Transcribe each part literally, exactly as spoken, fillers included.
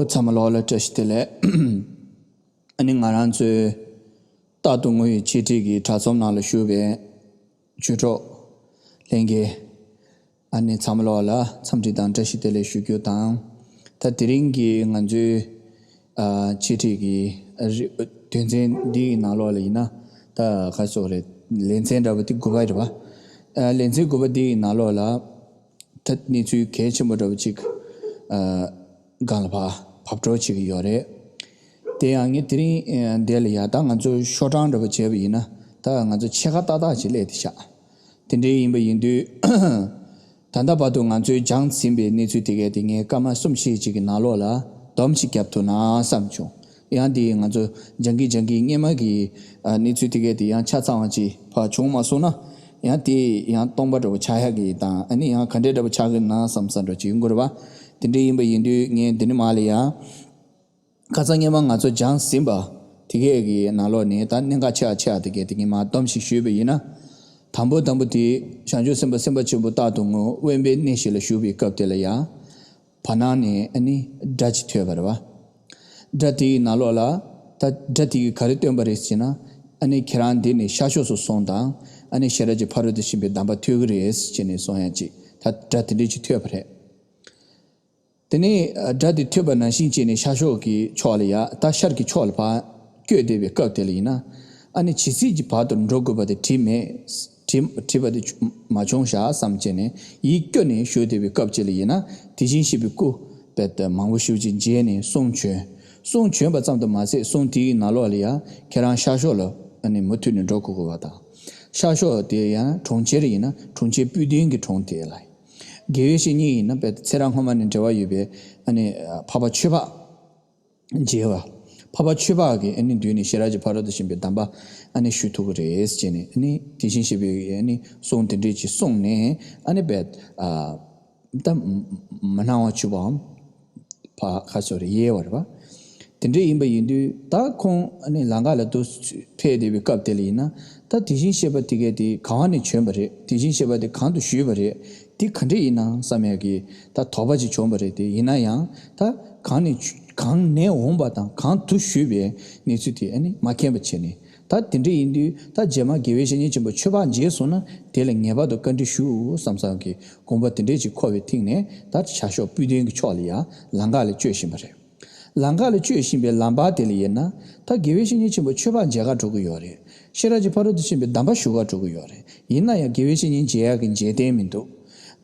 ཚང་མ་ལོག་ལ་བཀྲ་ཤིས་བདེ་ལེགས། ཨ་ནི་ང་རང་ཚོའི་རྟག་ཏུ་ངུ་ཡི་འཆད་ཁྲིད་ཀྱི་དྲ་ཚོམས་ནང་ལ་བཞུགས་པའི་ཆོས་གྲོགས་ལྷན་རྒྱས། ཨ་ནི་ཚང་མ་ལོག་ལ་འཚམས་འདྲི་དང་བཀྲ་ཤིས་བདེ་ལེགས་ཞུ་རྒྱུ་དང་། ད་དེ་རིང་གི་ང་ཚོའི་ཨ་འཆད་ཁྲིད་ཀྱི་རི་དོན་ཚན་འདི་ཡི་ནང་ལོགས་ལ་ཡིན་ན། ད་ག་རེ་ཟེར་དགོས་རེད། ལེ་ཚན་འདྲ་པོ་དེ་དགུ་པ་རེད་པ། ཨ་ལེ་ཚན་དགུ་པ་འདི་ཡི་ནང་ལོགས་ལ། ད་གནས་ཚུལ་གལ་ཆེན་པོ་འདྲ་པོ་ཅིག་ཨ་སྒང་ལ་ཕར་བབས་འགྲོ་བྱེད་ཀྱི་ཡོད་རེད། དེ་ཡང་ངས་དེ་རིང་ཨ་འདི་ལ་ཡ་ད་ང་ཚོ་ཤོག་གྲངས་འདྲ་པོ་བྱས་པ་ཡིན་ན། ད་ང་ཚོ་ཕྱེད་ཀ་ཏག་ཏག་ཅིག་སླེབས་བསྡད་ཤག་དེ་འདྲའི་ཡིན་པ་ཡིན་དུས། ད་ལྟ་བར་དུ་ང་ཚོས་སྦྱངས་ཟིན་པའི་གནས་ཚུལ་དེ་གས་དེ་ངས་སྐར་མ་གསུམ་བཞི་ཅིག་གི་ནང་ལོགས་ལ་སྡོམ་ཞིག་བརྒྱབ་ཐུབ་ན་བསམ་བྱུང་། ཡང་དེ་ང་ཚོ་སྦྱང་གིན་སྦྱང་གིན་སྔས་མ་གི་ཨ་གནས་ཚུལ་དེ་གས་དེ་ཡང་ཆ་ཚང་བ་ཅིག་ཕར་བྱུང་མ་སོང་ན། ཡང་དེ་ཡང་སྟོང་པ་འདྲ་པོ་ཆགས་ཡག་གི་དང་། ཨ་ནི་ཡང་ག་འདྲས་འདྲ་པོ་ཆགས་གི་ན་བསམ་བསམ་འདྲ་ཅིག་ཡོང་གི་རེད་པ། དེ་འདྲས་ཡིན་པ་ཡིན་དུས་ངས་འདི་ནས་མར་ལ་ཡ། ཁ་སང་སྔས་མ་ང་ཚོ་སྦྱངས་ཟིན་པ་དེ་གས་ཀྱི་ནང་ལོགས་ནས་ད་གནད་འགག་ཆེ་བ་ཆེ་བ་དེ་གས་དེ་ངས་མར་སྡོམ་ཞིག་ཞུས་པ་ཡིན་ན། དང་པོ་དང་པོ་དེ་བྱང་ཆུབ་སེམས་དཔའ་སེམས་དཔའ་ཆེན་པོ་རྟག་ཏུ་ངུ་དབེན་པའི་གནས་ཤིག་ལ་བཞུགས་པའི་སྐབས་དེ་ལ་ཡ། བར་སྣང་ནས་ཨ་ནི་སྒྲ་ཅིག་ཐོས་པ་རེད་པ། སྒྲ་དེའི་ནང་ལོགས་ལ། ད་སྒྲ་དེ་གིས་ག་རེ་སྟོན་པ་རེད་ཟེར་ན། ཨ་ནི་ཁྱེད་རང་འདི་ནས་ཤར་ཕྱོགས་སུ་སོང་དང་། ཨ་ནི་ཤེས་རབ་ཀྱི་ཕ་རོལ་ཏུ་ཕྱིན་པའི་གདམས་པ་ཐོས་ཀྱི་རེད་ཟེར་ནས་གསུང་ཡག་ཅིག་ད་སྒྲ་དེ་འདྲས་ཅིག་ཐོས་པ་རེད། དེ་ནས་སྒྲ་དེ་ཐོས་པ་ནང་བཞིན་བྱས་ནས་ཤར་ཕྱོགས་ཀྱི་ཕྱོགས་ལ་ཡ། ད་ཤར་གྱི་ཕྱོགས་ལ་ཕར་བསྐྱོད་བསྡད་པའི་སྐབས་དེ་ལ་ཡིན་ན། ཨ་ནི་ཇི་སྲིད་ཀྱི་བར་དུ་འགྲོ་དགོས་པ་དེ་བྲིས་མེད། བྲིས་བྲིས་པ་དེ་མ་བྱུང་ཤག་བསམ་བྱས་ནས་ཡིད་སྐྱོ་ནས་བཞུགས་བསྡད་པའི་སྐབས་ཅིག་ལ་ཡིན་ན། དེ་བཞིན་གཤེགས་པའི་སྐུ་དཔེ་དེ་མང་པོ་ཞེ་པོ་ཅིག་མཇལ་ནས་གསུང་བྱོན། གསུང་བྱོན་པ་ཙམ་དུ་མ་ཟད་གསུང་དེའི་ནང་ལོགས་ལ་ཡ། ཁྱེད་རང་ཤར་ཕྱོགས་ལ་ཨ་ནི་མུ་མཐུད་ནས་འགྲོ་དགོས་དགོས་པ་དང་། ཤར་ཕྱོགས་དེ་ཡང་གྲོང་ཁྱེར་ཡིན་ན་གྲོང་ཁྱེར་སྤུན་ལྡན་གྱི་གྲོང་དེ་ལ། དགེ་བའི་བཤེས་གཉེན་ཡིན་ན་དཔེ་ཚེ་རབས་སྔོན་མ་ནས་འབྲེལ་བ་ཡོད་པའི་ཨ་ནི་འཕགས་པ་ཆོས་འཕགས་མཇལ་བ། འཕགས་པ་ཆོས་འཕགས་ཀྱི་ཨ་ནི་མདུན་ནས་ཤེས་རབ་ཀྱི་ཕ་རོལ་ཏུ་ཕྱིན་པའི་གདམས་པ་ཨ་ནི་ཞུ་ཐུབ་ཀྱི་རེད་ཟེར་ནས། ཨ་ནི་དེ་བཞིན་གཤེགས་པའི་ཨ་ནི་གསུང་དེ་འདྲས་ཅིག་གསུངས་ནས། ཨ་ནི་དཔེ་ཨ་ད་མ་སྣང་བ་བྱུང་བའམ། ཕ་ཁ་སོ་རེ་ཡེ་བར་བ། དེ་འདྲ་ཡིན་པ་ཡིན་དུས་ད་ཁོང་ཨ་ནི་ལམ་ཁ་ལ་དུ་ཕེབས་བསྡད་པའི་སྐབས་དེ་ལ་ཡིན་ན། ད་དེ་བཞིན་གཤེགས་པ་དེ་གས་དེ་གང་ནས་བྱོན་པ་རེད། དེ་བཞིན་གཤེགས་པ་དེ་གང་དུ་བཞུད་པ་རེད། དེ་ག་འདྲ་ཡིན་ན་བསམ་ཡག་གི་ད་དོགས་པ་ཅིག་བྱུང་བ་རེད། དེ་ཡིན་ན་ཡང་ད་གང་ནས་གང་ནས་འོངས་པ་དང་གང་དུ་བཞུད་པའི་གནས་ཚུལ་དེ་ཨ་ནི་མ་མཁྱེན་པ་བྱས་ནས། ད་དེ་འདྲ་ཡིན་དུས་ད་རྗེས་མ་དགེ་བའི་བཤེས་གཉེན་ཆེན་པོ་ཆོས་འཕགས་མཇལ་སོང་ན་དེ་ལ་ངེས་པར་དུ་བཀའ་འདྲི་ཞུ་བསམ་བསམ་གྱི་དགོངས་པ་དེ་འདྲས་ཅིག་འཁོར་བའི་ཐིག་ནས། ད་ཤར་ཕྱོགས་སྤུན་ལྡན་གྱི་ཕྱོགས་ལ་ཡ་ལམ་ཁ་ལ་བསྐྱོད་བཞིན་པ་རེད། ལམ་ཁ་ལ་བསྐྱོད་བཞིན་པའི་ལམ་བར་དེ་ལ་ཡིན་ན། ད་དགེ་བའི་བཤེས་གཉེན་ཆེན་པོ་ཆོས་འཕགས་མཇལ་ག་འགྲོ་གི་ཡོད་རེད། ཤེས་རབ་ཀྱི་ཕ་རོལ་ཏུ་ཕྱིན་པའི་གདམས་པ་ཞུ་ག་འགྲོ་གི་ཡོད་རེད། ཡིན་ན་ཡང་དགེ་བའི་བཤེས་གཉེན་མཇལ་ཡག་གི་མཇལ་རྟེན་མི་འདུག་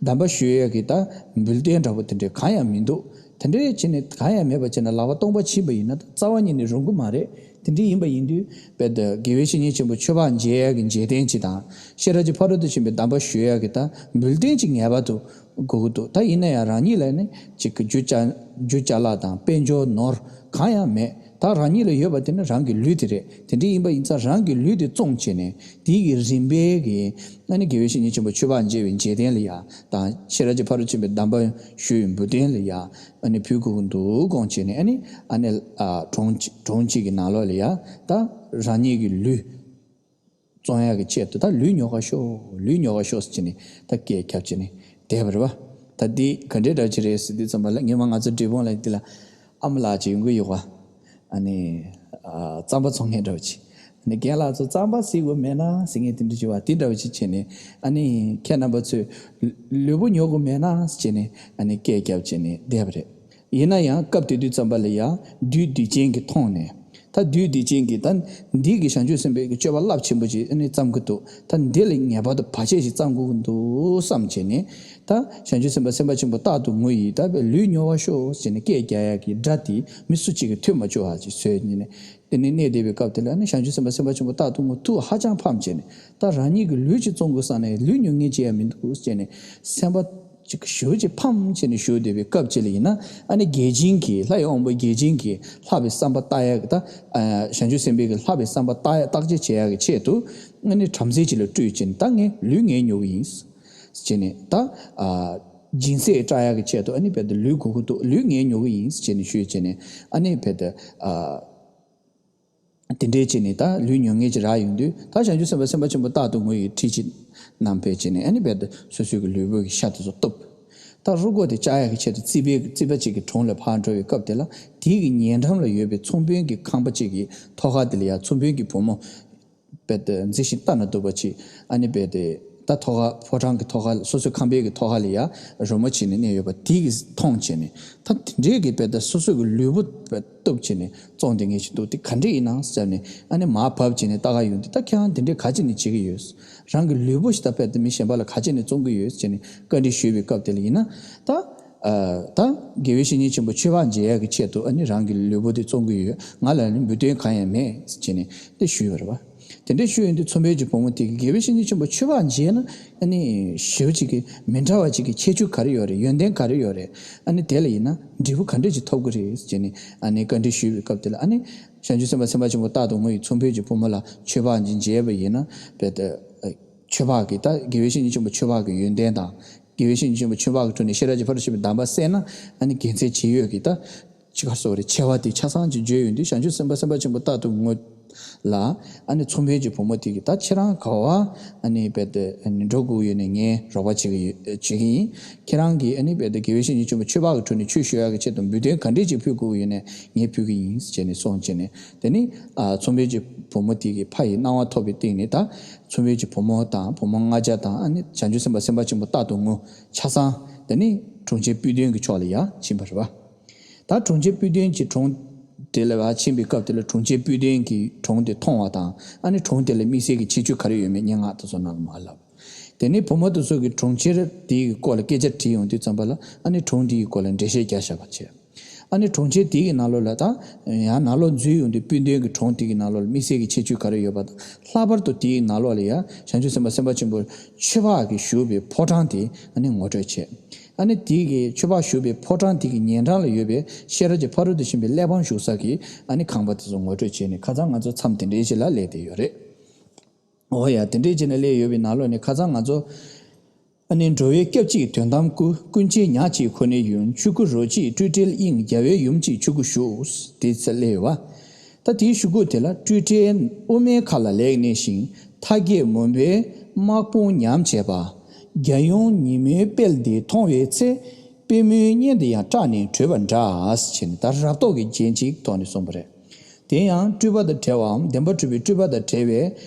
གདམས་པ་ཞུ་ཡག་གི་ད་འབུལ་རྟེན་འདྲ་པོ་དེ་འདྲས་གང་ཡང་མི་འདུག་དེ་འདྲས་བྱས་ནས་གང་ཡང་མེད་པ་བྱས་ན་ལག་པ་སྟོང་པ་ཕྱིན་པ་ཡིན་ན་ད་རྩ་བ་ཉིད་ནས་རུང་གི་མ་རེད། དེ་འདྲ་ཡིན་པ་ཡིན་དུས་དཔེ་ད་དགེ་བའི་བཤེས་གཉེན་ཆེན་པོ་ཆོས་འཕགས་མཇལ་ཡག་གི་མཇལ་རྟེན་ཅིག་དང་། ཤེས་རབ་ཀྱི་ཕ་རོལ་ཏུ་ཕྱིན་པའི་གདམས་པ་ཞུ་ཡག་གི་ད་འབུལ་རྟེན་ཅིག་ངེས་པར་དུ་དགོས་ཀྱི་འདུག་ད་ཡིན་ན་ཡང་རང་ཉིད་ལ་ནི་ཅིག་གི་རྒྱུ་ཅ་རྒྱུ་ཅ་ལག་དང་དཔལ་འབྱོར་ནོར་གང་ཡང་མེད། ད་རང་ཉིད་ལ་ཡོད་པ་དེ་ནི་རང་གི་ལུས་དེ་རེད། དེ་འདྲ་ཡིན་པ་ཡིན་ཙང་རང་གི་ལུས་དེ་བཙོངས་བྱས་ནས་དེའི་གི་རིན་པའི་གི་ཨ་ནི་དགེ་བའི་བཤེས་གཉེན་ཆེན་པོ་ཆོས་འཕགས་མཇལ་བའི་མཇལ་རྟེན་ལ་ཡ་དང་། ཤེས་རབ་ཀྱི་ཕ་རོལ་ཕྱིན་པའི་གདམས་པ་ཞུ་བའི་འབུལ་རྟེན་ལ་ཡ་ཨ་ནི་ཕུལ་དགོས་ཀྱི་འདུག་དགོངས་བྱས་ནས། ཨ་ནི་ཨ་ནི་ཨ་གྲོང་གྲོང་གཅིག་གི་ནང་ལོགས་ལ་ཡ་ད་རང་ཉིད་ཀྱི་ལུས་བཙོང་ཡག་གི་ཆེད་དུ་ད་ལུས་ཉོ་ག་ཤོག་ལུས་ཉོ་ག་ཤོག་ཟེར་བྱས་ནས་ད་སྐད་རྒྱབ་བྱས་ནས་བསྡད་པ་རེད་པ། ད་འདི་ག་འདྲའི་འདྲ་ཅིག་རེད་ཟེར་དུས་ཙམ་པ་ལ་སྔོན་མ་ང་ཚོ་འབྲས་སྤུངས་ལ་འདི་ལ་ཨ་མ་ལགས་ཅིག་ཡོང་གི་ཡོད་པ། ཨ་ནི་ཨ་རྩམ་པ་བཙོང་མཁན་འདྲ་བོ་ཅིག་ཨ་ནི་རྒན་ལགས་ཚོ་རྩམ་པ་བཟི་དགོས་མེད་ན་ཟེར་མཁན་དེ་འདྲ་ཅིག་པ། དེ་འདྲ་བོ་ཅིག་བྱས་ནས། ཨ་ནི་ཁྱེད་རྣམ་པ་ཚོས་ལུས་པོ་ཉོ་དགོས་མེད་ན་ཟེར་བྱས་ནས་ཨ་ནི་སྐད་རྒྱབ་བྱས་ནས་བསྡད་པ་རེད། ཡིན་ན་ཡང་སྐབས་དེ་དུས་ཙམ་པ་ལ་ཡང་བདུད་སྡིག་ཅན་གྱིས་མཐོང་ནས། ད་བདུད་སྡིག་ཅན་གྱིས་ད་འདི་གི་བྱང་ཆུབ་སེམས་དཔའི་གི་སྤྱོད་པ་རླབས་ཆེན་པོ་ཅིག་ཨ་ནི་བརྩམ་གི་འདུག་ད་འདི་ལ་ངེས་པར་དུ་བར་ཆད་ཞིག་བརྩམ་དགོས་ཀྱི་འདུག་བསམ་བྱས་ནས། ད་བྱང་ཆུབ་སེམས་དཔའ་སེམས་དཔའ་ཆེན་པོ་རྟག་ཏུ་ངུ་ཡིས་ད་ལུས་ཉོ་བར་ཤོག་ཟེར་ནས་སྐད་རྒྱག་ཡག་གི་སྒྲ་དེ་མི་སུ་གཅིག་གིས་ཐོས་མ་བཅུག་པ་ཅིག་བཟོས་ནས། དེ་ནས་གནས་བསྡད་པའི་སྐབས་དེ་ལ་ནི་བྱང་ཆུབ་སེམས་དཔའ་སེམས་དཔའ་ཆེན་པོ་རྟག་ཏུ་ངུ་ཐུགས་ཧ་ཅང་ཕམ་བྱས་ནས། ད་རང་ཉིད་ཀྱི་ལུས་ཅིག་བཙོང་དགོས་བསམ་ནས་ལུས་ཉོ་མཁན་ཅིག་ཡང་མི་འདུག་ཟེར་ནས་སེམས་པ་ཅིག་ཞེ་པོ་ཅིག་ཕམ་བྱས་ནས་བཞུགས་བསྡད་པའི་སྐབས་ཅིག་ལ་ཡིན་ན། ཨ་ནི་རྒྱལ་ཆེན་གྱིས་ལྷ་ཡི་དབང་པོ་རྒྱལ་ཆེན་གྱིས་ལྷག་པའི་བསམ་པ་བརྟག་ཡག་གི་ད་ཨ་བྱང་ཆུབ་སེམས་དཔའི་གི་ལྷག་པའི་བསམ་པ་བརྟག་ཡག་བརྟག་དཔྱད་བྱེད་ཡག་གི་ཆེད་དུ། ཨ་ནི་བྲམ་ཟེ་ཅིག་ལ་སྤྲུལ་བྱས་ནས་ད་ངས་ལུས་ངས་ཉོ་གི་ཡིན་ཟེར་ནས། ད་ཨ་སྦྱིན་སྲེག་བསྐྲག་ཡག་གི་ཆེད་དུ་ཨ་ནི་དཔེ་ད་ལུས་དགོས་ཀྱི་འདུག་ལུས་ངས་ཉོ་གི་ཡིན་ཟེར་ནས་ཞུས་བྱས་ནས། ཨ་ནི་དཔེ་ད་ཨ། དེ་འདྲས་བྱས་ནས་ད་ལུས་ཉོ་མཁན་ཅིག་རག་ཡོང་དུས། ད་བྱང་ཆུབ་སེམས་དཔའ་སེམས་དཔའ་ཆེན་པོ་རྟག་ཏུ་ངུ་ཡི་ཁྲིད་ཅིག་གནང་ཕེབས་བྱས་ནས། ཨ་ནི་དཔེ་ད་སོ་སོའི་གི་ལུས་པོ་གི་ཤ་དེ་ཚོ་གཏུབ། ད་རུ་སྒོ་དེ་བཅག་ཡག་གི་ཆེད་དུ་རྩིག་པའི་རྩིག་པ་གཅིག་གི་དྲུང་ལ་ཕར་འགྲོ་བའི་སྐབས་དེ་ལ། དེའི་གི་ཉེ་འགྲམ་ལ་ཡོད་པའི་ཚོང་དཔོན་གྱི་ཁང་པ་གཅིག་གི་ཐོག་ཁ་དེ་ལ་ཡ་ཚོང་དཔོན་གྱི་བུ་མོ་དཔེ་དེ་མཛེས་ཤིང་ལྟ་ན་སྡུག་པ་ཅིག་ཨ་ནི་དཔེ་དེ་ད་ཐོག་ཁ་ཕོ་བྲང་གི་ཐོག་ཁ་སོ་སོའི་ཁང་པའི་གི་ཐོག་ཁ་ལ་ཡ་རི་མོ་བྱས་ནས་གནས་ཡོད་པ་དེ་གི་མཐོང་བྱས་ནས། ད་དེ་འདྲའི་གི་དཔེ་དེ་སོ་སོ་གི་ལུས་པོ་དཔེ་གཏུབ་བྱས་ནས་བཙོང་དེ་ངེས་ཤིག་འདུག་དེ་ག་འདྲས་ཡིན་ནམ་ཟེར་ནས། ཨ་ནི་མར་བབས་བྱས་ནས་ལྟ་ག་ཡོང་དུས། ད་ཁྱེད་རང་དེ་འདྲས་ག་ཅི་ནས་བྱེད་ཀྱི་ཡོད། རང་གི་ལུས་པོ་ཞིག་ད་དཔེ་དེ་མི་གཞན་པ་ལ་ག་ཅི་ནས་བཙོང་གི་ཡོད་ཟེར་ནས་བཀའ་འདྲི་ཞུས་པའི་སྐབས་དེ་ལ་ཡིན་ན། ད་ཨ་ད་དགེ་བའི་བཤེས་གཉེན་ཆེན་པོ་ཆོས་འཕགས་མཇལ་ཡག་གི་ཆེད་དུ་ཨ་ནི་རང་གི་ལུས་པོ་དེ་བཙོང་གི་ཡོད། ང་ལ་ནི་འབུལ་དོན་གང་ཡང་མེད་ཟེར་ནས་དེ་ཞུས་པ་རེད་པ། དེ་འདྲས་ཞུས་ཡོང་དུས་ཚོང་དཔོན་གྱི་བུ་མོ་དེ་གིས་དགེ་བའི་བཤེས་གཉེན་ཆེན་པོ་ཆོས་འཕགས་མཇལ་ན་ཨ་ནི་ཞེ་པོ་ཅིག་གི་མི་འདྲ་བ་ཅིག་གི་ཁྱད་ཆོས་ག་རེ་ཡོད་རེད། ཡོན་ཏན་ག་རེ་ཡོད་རེད། ཨ་ནི་དེ་ལ་ཡིན་ན་འབྲས་བུ་ག་འདྲས་ཅིག་ཐོབ་ཀྱི་རེད་ཟེར་ནས་ཨ་ནི་བཀའ་འདྲི་ཞུས་པའི་སྐབས་དེ་ལ། ཨ་ནི་བྱང་ཆུབ་སེམས་དཔའ་སེམས་དཔའ་ཆེན་པོ་རྟག་ཏུ་ངུ་ཡིས་ཚོང་དཔོན་གྱི་བུ་མོ་ལ་ཆོས་འཕགས་མཇལ་བ་ཡིན་ན་དཔེ་དེ་ཆོས་འཕགས་ཀྱི་ད་དགེ་བའི་བཤེས་གཉེན་ཆེན་པོ་ཆོས་འཕགས་ཀྱི་ཡོན་ཏན་དང་། དགེ་བའི་བཤེས་གཉེན་ཆེན་པོ་ཆོས་འཕགས་ཀྱི་དྲུང་ནས་ཤེས་རབ་ཀྱི་ཕ་རོལ་ཏུ་ཕྱིན་པའི་གདམས་པ་གསན་ན་ཨ་ནི་དགེ་མཚན་ཇི་ཡོད་ཀྱི་ད་ཅི་ག་སོགས་རེ་ཆེ་བ་དེ་ཆ་ཚང་ཅིག་བརྗོད་ཡོང་དུས། བྱང་ཆུབ་སེམས་དཔའ་སེམས་དཔའ་ཆེན་པོ་རྟག་ཏུ་ངུ་ལ་ཨ་ནི་ཚོང་དཔོན་གྱི་བུ་མོ་དེ་གིས་ད་ཁྱེད་རང་ག་པར་ཨ་ནི་དཔེ་དེ་ཨ་ནི་འགྲོ་དགོས་ཡོད་ནས་ངས་རོགས་པ་བྱེད་ཀྱི་ཡོད་བྱེད་ཀྱི་ཡིན། ཁྱེད་རང་གིས་ཨ་ནི་དཔེ་དེ་དགེ་བའི་བཤེས་གཉེན་ཆེན་པོ་ཆོས་འཕགས་ཀྱི་དྲུང་ནས་ཆོས་ཞུ་ཡག་གི་ཆེད་དུ་འབུལ་དོན་ག་འདྲས་ཅིག་ཕུལ་དགོས་ཡོད་ནས་ངས་ཕུལ་གྱི་ཡིན་ཟེར་ནས་གསུངས་བྱས་ནས། དེ་ནི་ཨ་ཚོང་དཔོན་གྱི་བུ་མོ་དེ་གིས་ཕ་ཡི་གནང་བ་ཐོབ་པའི་སྟེང་ནས། ད་ཚོང་དཔོན་གྱི་བུ་མོ་དང་བུ་མོ་ལྔ་བརྒྱ་དང་ཨ་ནི་བྱང་ཆུབ་སེམས་དཔའ་སེམས་དཔའ་ཆེན་པོ་རྟག་ཏུ་ངུ་ཆ་ཚང་དེ་ནི་དྲུང་ཆེན་སྤུན་བདུན་གྱི་ཕྱོགས་ལ་ཡར་ཕྱིན་པ་རེད་པ། ད་དྲུང་ཆེན་སྤུན་བདུན་གྱི་དྲུང་དེ་ལ་ཕྱིན་པའི་སྐབས་དེ་ལ་དྲུང་ཆེན་སྤུན་བདུན་གྱིས་དྲུང་དེ་མཐོང་བ་དང་། ཨ་ནི་དྲུང་དེ་ལ་དམིགས་བསལ་གྱི་ཁྱད་ཆོས་ག་རེ་ཡོད་མེད་སྙན་ངག་དེ་ཚོ་ནང་ལ་མར་ལབ། དེ་ནས་བུ་མོ་དེ་ཚོ་གིས་དྲུང་ཆེན་དེའི་སྐོར་ལ་སྐད་ཆ་དྲིས་ཡོང་དུས་ཙམ་པ་ལ། ཨ་ནི་དྲུང་དེའི་སྐོར་ལ་འགྲེལ་བཤད་རྒྱག་བཞག་པ་བྱས། ཨ་ནི་དྲུང་ཆེན་དེའི་ནང་ལོགས་ལ་ད་ཡང་ནང་ལོགས་འཛུལ་ཡོང་དུས། སྤུན་བདུན་གྱི་དྲུང་དེ་གི་ནང་ལོགས་ལ་དམིགས་བསལ་གྱི་ཁྱད་ཆོས་ག་རེ་ཡོད་པ་དང་། ལྷག་པར་དུ་དེའི་ནང་ལོགས་ལ་ཡང་བྱང་ཆུབ་སེམས་དཔའ་སེམས་དཔའ་ཆེན་པོ་ཆོས་འཕགས་ཀྱིས་བཞུགས་པའི་ཕོ་བྲང་དེ་ཨ་ནི་ངོ་སྤྲོད་བྱས། ཨ་ནི་དེ་གི་ཆོས་འཕགས་བཞུགས་པའི་ཕོ་བྲང་དེ་གི་ཉེ་འགྲམ་ལ་ཡོད་པའི་ཤེས་རབ་ཀྱི་ཕ་རོལ་ཏུ་ཕྱིན་པའི་གླེགས་བམ་བཞུགས་ས་གི་ཨ་ནི་ཁང་པ་དེ་ཚོ་ངོ་སྤྲོད་བྱས་ནས། ཁ་སང་ང་ཚོ་མཚམས་དེ་འདྲའི་ཞིག་ལ་སླེབས་བསྡད་ཡོད་རེད། འོ་ཡ། དེ་འདྲའི་བྱས་ནས་སླེབས་ཡོད་པའི་ནང་ལོགས་ནས་ཁ་སང་ང་ཚོ་ཨ་ནི་འགྲོ་བའི་སྐྱབས་གཅིག་དོན་དམ་སྐུ། ཀུན་མཁྱེན་ཉག་གཅིག་ཁོ་ནའི་ཡུམ། ཆོས་སྐུ་རོ་གཅིག་སྤྲོས་བྲལ་དབྱིངས། རྒྱལ་བའི་ཡུམ་གཅིག་ཆོས་སྐུ་བཞུགས། དེ་ཚེ་སླེབས་ཡོད་པ། ད་དེའི་གཞུག་གུ་དེ་ལ། སྤྲོས་བྲལ་དབུ་མའི་མཁའ་ལ་ལེགས་གནས་ཤིང་། མཐའ་རྒྱས་མུན་པའི་དམག་དཔུང་ཉམས་བྱས་པ། རྒྱལ་ཡུམ་ཉི་མའི་དཔལ་འདི་མཐོང་བའི་ཚེ། པུས་མོའི་གཉེན་དེ་ཡང་སྐྲག་ནས་བྲོས་པ་འདྲ། ཟེར་ནས་ད་རབ་རྟོག་གི་རྒྱན་གཅིག་ཐོག་ནས་གསུངས་པ་རེད། དེ་ཡང་སྤྲུལ་པ་དང་བྲལ་བའམ་བདེན་པར་གྲུབ་པའི་སྤྲུལ་པ་དང་བྲལ་བའི་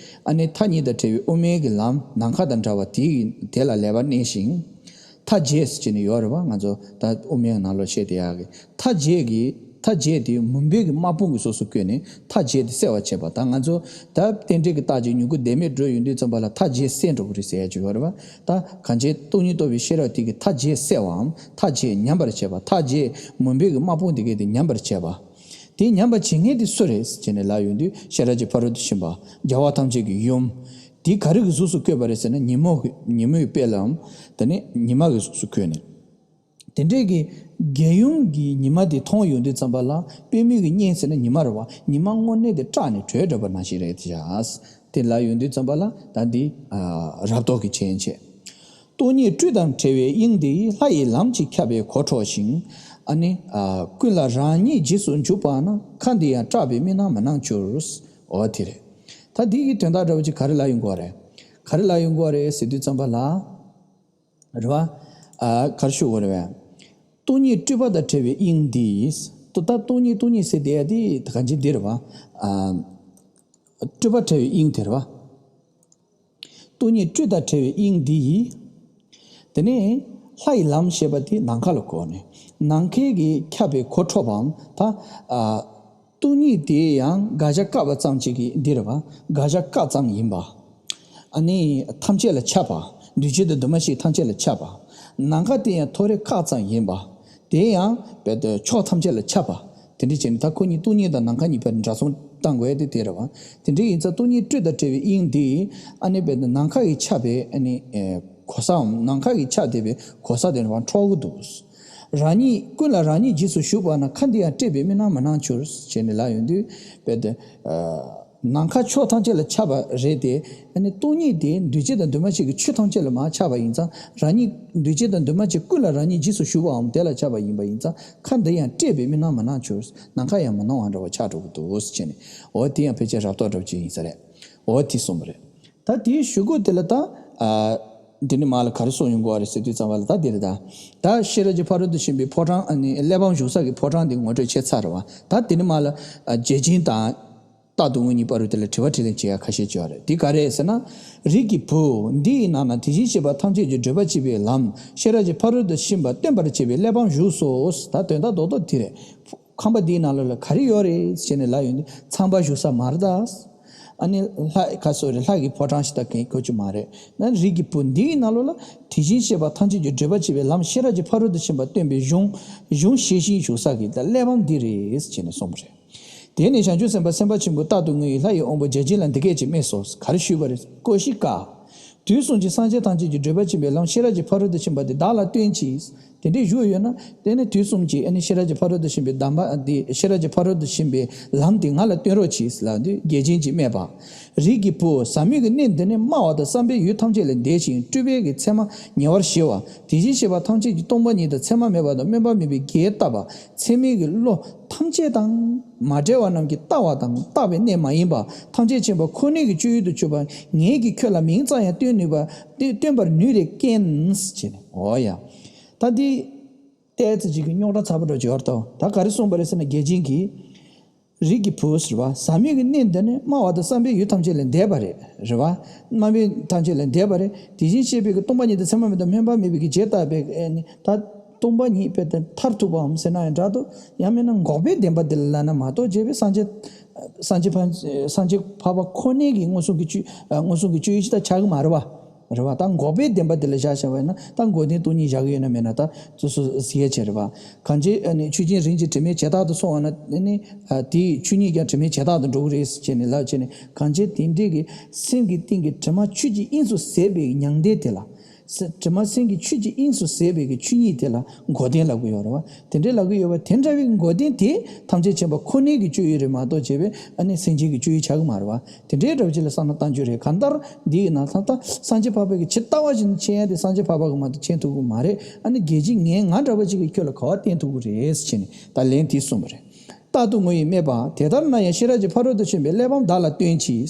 ཨ་ནི་མཐའ་གཉིས་དང་བྲལ་བའི་དབུ་མའི་གི་ལམ་ནམ་མཁའ་དང་འདྲ་བ་དེ་ཡི་དེ་ལ་ལེགས་པར་གནས་ཤིང་། མཐའ་རྒྱས་ཟེར་བྱས་ནས་ཡོད་རེད་པ། ང་ཚོ་ད་དབུ་མའི་ནང་ལོགས་བཤད་བསྡད་ཡག་གི་མཐའ་རྒྱས་ཀྱི་མཐའ་རྒྱས་དེ་མུན་པའི་གི་དམག་དཔུང་གིས་སོ་སོ་བསྐོར་ནས་མཐའ་རྒྱས་དེ་སེལ་བར་བྱེད་པ། ད་ང་ཚོ་ད་རྟེན་འབྲེལ་གྱི་རྟགས་ཀྱི་མྱུ་གུ་བདེན་མེད་འགྲོ་ཡོང་དུས་ཙམ་པ་ལ་མཐའ་རྒྱས་སེལ་འགྲོ་གི་རེད་ཟེར་ཡག་ཅིག་ཡོད་རེད་པ། ད་གང་བྱས་སྟོང་ཉིད་རྟོགས་པའི་ཤེས་རབ་དེ་གིས་མཐའ་རྒྱས་སེལ་བའམ་མཐའ་རྒྱས་ཉམས་པར་བྱེད་པ། མཐའ་རྒྱས་མུན་པའི་གི་དམག་དཔུང་དེ་གས་དེ་ཉམས་པར་བྱེད་པ། དེ་ཉམས་པར་བྱེད་མཁན་དེ་སུ་རེད་ཟེར་ནས་ལབ་ཡོང་དུས། ཤེས་རབ་ཀྱི་ཕ་རོལ་ཏུ་ཕྱིན་པ། རྒྱལ་བ་ཐམས་ཅད་ཀྱི་ཡུམ། དེ་ག་རེ་གི་གཟུགས་སུ་བཀོད་པ་རེད་ཟེར་ན། ཉིན་མོ་གི་ཉིན་མོའི་དཔལ་ལམ། དེ་ནི་ཉི་མ་གི་གཟུགས་སུ་བཀོད་ནས། དེ་འདྲས་ཀྱི་རྒྱལ་ཡུམ་གྱི་ཉི་མ་དེ་མཐོང་ཡོང་དུས་ཙམ་པ་ལ། པུས་མོའི་གི་གཉེན་ཟེར་ན་ཉི་མ་རེད་པ། ཉི་མ་དངོས་གནས་དེ་སྐྲག་ནས་བྲོས་འགྲོ་བ་ནང་བཞིན་རེད་ཤག་དེ་ལབ་ཡོང་དུས་ཙམ་པ་ལ་ད་འདི་ཨ་རབ་རྟོག་གི་རྒྱན་བྱས། སྟོང་ཉིད་སྤྲོས་དང་བྲལ་བའི་དབྱིངས་འདི། ལྷ་ཡི་ལམ་གྱིས་ཁྱབ་པས་གོ་འཕྲོག་ཅིང་། ཨ་ནི་ཨ་ཀུན་ལ་རང་ཉིད་རྗེས་སུ་འཇུག་པ་ན། མཁའ་འདི་ཡང་སྐྲག་པའི་མི་སྣང་མི་སྣང་འགྱུར། འོ་དེ་རེད། ད་འདི་གི་དོན་དག་འདྲ་བོ་ཅིག་ག་རེ་ལབ་ཡོང་གི་རེད། ག་རེ་ལབ་ཡོང་གི་རེད་ཟེར་དུས་ཙམ་པ་ལ། རེད་པ། ཨ་ག་རེ་ཞུ་དགོས་རེད་པས། སྟོང་ཉིད་སྤྲོས་པ་དང་བྲལ་བའི་དབྱིངས་འདི། ད་ལྟ་སྟོང་ཉིད་སྟོང་ཉིད་ཟེར་བསྡད་ཡ་དེ་གང་ཅི་འདི་རེད་པ། ཨ་སྤྲོས་པ་བྲལ་བའི་དབྱིངས་དེ་རེད་པ། སྟོང་ཉིད་སྤྲོས་དང་བྲལ་བའི་དབྱིངས་འདི་ཡིས། དེ་ནས་ལྷ་ཡི་ལམ་ཞེས་པ་དེ་ནམ་མཁའ་ལ་གོ་ནས། ནམ་མཁའི་གི་ཁྱབ་པའི་གོ་འཕྲོག་པའམ། ད་ཨ་སྟོང་ཉིད་དེ་ཡང་དགག་བྱ་བཀག་པ་ཙམ་ཅིག་གི་འདི་རེད་པ། དགག་བྱ་བཀག་ཙམ་ཡིན་པ། ཨ་ནི་ཐམས་ཅད་ལ་ཁྱབ་པ། འདུས་བྱས་དང་འདུས་མ་བྱས་ཐམས་ཅད་ལ་ཁྱབ་པ། ནམ་མཁའ་དེ་ཡང་ཐོ་རེ་བཀག་ཙམ་ཡིན་པ། དེ་ཡང་རྦད་དེ་ཕྱོགས་ཐམས་ཅད་ལ་ཁྱབ་པ། དེ་འདྲ་བྱས་ནས་ད་ཁོ་གཉིས་སྟོང་ཉིད་དང་ནམ་མཁའ་གཉིས་བར་འདྲ་མཚུངས་བཏང་དགོས་ཡ་དེ་དེ་རེད་པ། དེ་འདྲ་ཡིན་ཙང་སྟོང་ཉིད་སྤྲོས་དང་བྲལ་བའི་དབྱིངས་འདི་ཨ་ནི་རྦད་དེ་ནམ་མཁའ་ཡི་ཁྱབ་པའི་ཨ་ནི་ཨེ་གོ་སའམ། ནམ་མཁའ་ཡི་ཁྱབ་བསྡད་པའི་གོ་ས་དེ་ནས་འཕྲོག་གི་འདུག་རང་ཉིད་ཀུན་ལ་རང་ཉིད་རྗེས་སུ་ཞུགས་པ་ན། མཁའ་འདི་ཡང་སྐྲག་པའི་མི་སྣང་མི་སྣང་འགྱུར། ཞེས་ནས་ལབ་ཡོང་དུས་རྦད་དེ་ཨ་ནམ་མཁའ་ཕྱོགས་ཐམས་ཅད་ལ་ཁྱབ་པ་རེད་དེ། ཨ་ནི་སྟོང་ཉིད་དེ་འདུས་བྱས་དང་འདུས་མ་བྱས་ཀྱི་ཆོས་ཐམས་ཅད་ལ་མར་ཁྱབ་པ་ཡིན་ཙང་། རང་ཉིད་འདུས་བྱས་དང་འདུས་མ་བྱས་ཀུན་ལ་རང་ཉིད་རྗེས་སུ་ཞུགས་པའམ་དེ་ལ་ཁྱབ་པ་ཡིན་པ་ཡིན་ཙང་། མཁའ་འདི་ཡང་སྐྲག་པའི་མི་སྣང་མི་སྣང་འགྱུར། ནམ་མཁའ་ཡང་མི་སྣང་བ་འདྲ་བ་ཆགས་འགྲོ་གི་འདུག་ཟེར་ནས། འོ་དེ་ཡང་ཕལ་ཆེར་རབ་རྟོག་འདྲ་བོ་ཅིག་ཡིན་ས་རེད། འོ་དེ་གསུངས་པ་རེད། ད་དེའི་གཞུག་གུ་དེ་ལ་ད་ཨ། འདི་ནི་མ་ལ་ག་རེ་གསུངས་ཡོང་གི་ཡོད་རེད་ཟེར་དུས་ཙམ་པ་ལ། ད་འདི་རེད་ད། ད་ཤེས་རབ་ཀྱི་ཕ་རོལ་ཏུ་ཕྱིན་པའི་ཕོ་བྲང་ཨ་ནི་གླེགས་བམ་བཞུགས་ས་གི་ཕོ་བྲང་འདི་ངོ་སྤྲོད་བྱས་ཚར་རེད་བ། ད་འདི་ནི་མ་ལ་ཨ་བརྒྱ་བྱིན་དང་རྟག་ཏུ་ངུ་གཉིས་བར་དུ་དེ་ལ་དྲི་བ་དྲིས་ལན་བྱེད་ཡ་ཁ་ཤས་ཅིག་ཡོད་རེད། འདི་ག་རེ་རེད་ཟེར་ན། རིགས་ཀྱི་བུ། འདི་ཡི་ནང་ན་དེ་བཞིན་གཤེགས་པ་ཐམས་ཅད་ཀྱི་བགྲོད་པ་གཅིག་པའི་ལམ་ཤེས་རབ་ཀྱི་ཕ་རོལ་ཏུ་ཕྱིན་པ་སྟོན་པར་བྱེད་པའི་གླེགས་བམ་བཞུགས་སོ། ད་དོན་དག་རྡོག་རྡོག་འདི་རེད། ཁང་པ་འདིའི་ནང་ལོགས་ལ་ག་རེ་ཡོད་རེད་ཟེར་ནས་ལབ་ཡོང་དུས་ཚངས་པ་བཞུགས་ས་མ་རེད་ད། ཨ་ནི་ལྷ་ག་སོ་རེད། ལྷ་གི་ཕོ་བྲང་ཞིག་ད་གང་གོ་རྒྱུ་མ་རེད། ན་རིགས་ཀྱི་བུ། འདིའི་ནང་ལོགས་ལ་དེ་བཞིན་གཤེགས་པ་ཐམས་ཅད་ཀྱི་བགྲོད་པ་གཅིག་པའི་ལམ་ཤེས་རབ་ཀྱི་ཕ་རོལ་ཏུ་ཕྱིན་པ་སྟོན་པའི་གཞུང་གཞུང་བཤད་བཞིན་བཞུགས་ས་གི་ད་གླེགས་བམ་འདི་རེད་ཟེར་ནས་གསུངས་པ་རེད། དེ་ནས་བྱང་ཆུབ་སེམས་དཔའ་སེམས་དཔའ་ཆེན་པོ་རྟག་ཏུ་ངུ་ཡིས་ལྷ་ཡི་དབང་པོ་བརྒྱ་བྱིན་ལ་འདི་སྐད་ཅེས་སྨྲས་སོ། ག་རེ་ཞུས་པ་རེད། ཀོ་ཤི་ཀ། དུས་གསུམ་གྱི་སངས་རྒྱས་ཐམས་ཅད་ཀྱི་བགྲོད་པ་གཅིག་པའི་ལམ་ཤེས་རབ་ཀྱི་ཕ་རོལ་ཏུ་ཕྱིན་པ་དེ་བདག་ལ་སྟོན་ཅིག། དེ་འདྲའི་བཞུགས་ཡོད་ན། དེ་ནི་དུས་གསུམ་གྱི་ཨ་ནི་ཤེས་རབ་ཀྱི་ཕ་རོལ་ཏུ་ཕྱིན་པའི་གདམས་པ་འདི། ཤེས་རབ་ཀྱི་ཕ་རོལ་ཏུ་ཕྱིན་པའི་ལམ་དེ་ང་ལ་སྟོན་རོགས་གྱིས་ལབ་དུས་བརྒྱ་བྱིན་གྱིས་སྨྲས་པ། རིགས་ཀྱི་བུ། ཟབ་མོའི་གནས་འདི་ནི་སྨྲ་བ་དང་བསམ་པའི་ཡུལ་ཐམས་ཅད་ལས་འདས་ཤིང་སྤྲུལ་པའི་གི་མཚན་མ་ཉེ་བར་ཞི་བ། དེ་བཞིན་གཤེགས་པ་ཐམས་ཅད་ཀྱི་སྟོང་པ་ཉིད་དང་མཚན་མ་མེད་པ་དང་སྨོན་པ་མེད་པའི་རྒྱས་བཏབ་པ། ཚད་མའི་གི་བློ་ཐམས་ཅད་དང་མ་བྲལ་བ་རྣམས་ཀྱིས་བལྟ་བ་དང་བལྟ་བའི་གནས་མ་ཡིན་པ་ཐམས་ཅད་མཁྱེན་པ་ཁོ་ནའི་གི་སྤྱོད་ཡུལ་དུ་གྱུར་པ་ངེད་ཀྱིས་ཁྱོད་ལ་མིང་ཙམ་ཡང་སྟོན་ནུས་པ། སྟོན་སྟོན་པར་ནུས་རེ་ཀན་ཟེར་ནས། འོ་ཡ། ད་འདི་ཏོག་ཙམ་ཅིག་གི་རྙོག་དྲ་ཚ་པོ་འདྲ་ཅིག་ཡོད་རེད་དོ། ད་ག་རེ་གསུངས་པ་རེད་ཟེར་ན། བརྒྱ་བྱིན་གྱིས། རིགས་ཀྱི་བུ་ཟེར་བ། ཟབ་མོའི་གི་གནས་འདི་ནི་སྨྲ་བ་དང་བསམ་པའི་ཡུལ་ཐམས་ཅད་ལས་འདས་པ་རེད། རེད་བ། སྨྲ་བའི་ཐམས་ཅད་ལས་འདས་པ་རེད། དེ་བཞིན་གཤེགས་པའི་གི་སྟོང་པ་ཉིད་དང་མཚན་མ་མེད་དང་སྨོན་པ་མེད་པའི་གི་རྒྱས་བཏབ་པའི་ཨེ་ནི་ད་སྟོང་པ་ཉིད་དཔེ་དེ་མཐར་ཐུག་པའམ་ཟེར་ན་ཡང་འདྲ་འདུག། ཡང་མིན་ན་འགོག་པའི་བདེན་པ་དེ་ལ་ལབ་ན་མ་གཏོགས་བྱས་པའི་སངས་རྒྱས། སངས་རྒྱས་ཕ་སངས་རྒྱས་འཕགས་པ་ཁོ་ནའི་གི་མངོན་སུམ་གྱི་སྤྱོད་མངོན་སུམ་གྱི་སྤྱོད་ཡུལ་ཅིག་ད་ཆགས་ཀྱི་མ་རེད་བ། རེད་བ། ད་འགོག་པའི་བདེན་པ་དེ་ལ་བཞག་བཞག་པ་ཡིན་ན། ད་འགོག་བདེན་སྟོང་ཉིད་བཞག་གི་ཡོད་ན་མེད་ན་ད་སོ་སོ་ཟེར་ཡ་བྱས་རེད་བ། གང་ཅི་ཨ་ནི་ཆོས་ཅན་རིམ་གྱིས་དྲི་མའི་བྱེ་བྲག་ཏུ་སོང་བ་ན། ཨ་ནི་ཨ་དེའི་ཆོས་ཉིད་ཀྱང་དྲི་མའི་བྱེ་བྲག་ཏུ་འགྲོ་གི་རེད་ཟེར་བྱས་ནས་ལབ་བྱས་ནས། གང་ཅི་དེ་འདྲའི་གི་སེམས་ཀྱི་གཏིང་གི་དྲི་མ་ཆུ་གཅིག་དབྱིངས་སུ་ཟད་པའི་མྱང་འདས་དེ་ལ། སེ་དྲི་མ་སེམས་ཀྱི་ཆུ་གཅིག་དབྱིངས་སུ་ཟད་པའི་གི་ཆོས་ཉིད་དེ་ལ་འགོག་བདེན་ལབ་གི་ཡོད་རེད་བ། དེ་འདྲའི་ལབ་གི་ཡོད་པ། དེ་འདྲ་བའི་འགོག་བདེན་དེ་ཐམས་ཅད་མཁྱེན་པ་ཁོ་ནའི་གི་སྤྱོད་ཡུལ་རེད་མ་གཏོགས་བྱས་པའི་ཨ་ནི་སེམས་ཅན་གྱི་སྤྱོད་ཡུལ་ཆགས་ཀྱི་མ་རེད་བ། དེ་འདྲའི་འདྲ་བ་ཅིག་ལ་བསམ་བློ་གཏང་རྒྱུ་རེད། གང་ལྟར་འདི་ཡི་ནང་ད་ལྟ་སངས་རྒྱས་འཕགས་པའི་གི་ཇི་ལྟ་བ་བཞིན་མཁྱེན་ཡ་དེ་སངས་རྒྱས་འཕགས་པ་གིས་མ་གཏོགས་མཁྱེན་ཐུབ་ཀྱི་མ་རེད། ཨ་ནི་བརྒྱ་བྱིན་ངས་ང་འདྲ་བ་ཅིག་གིས་ཁྱོད་ལ་ག་པར་བསྟན་ཐུབ་ཀྱི་རེད་ཟེར་བྱས་ནས་ད་ལན་དེ་གསུངས་པ་རེད། རྟག་ཏུ་ངུ་ཡིས་སྨྲས་པ། དེ་ལྟར་ན་ཡང་ཤེས་རབ་ཀྱི་ཕ་རོལ་ཏུ་ཕྱིན་པའི་གླེགས་བམ་བདག་ལ་སྟོན་ཅིག།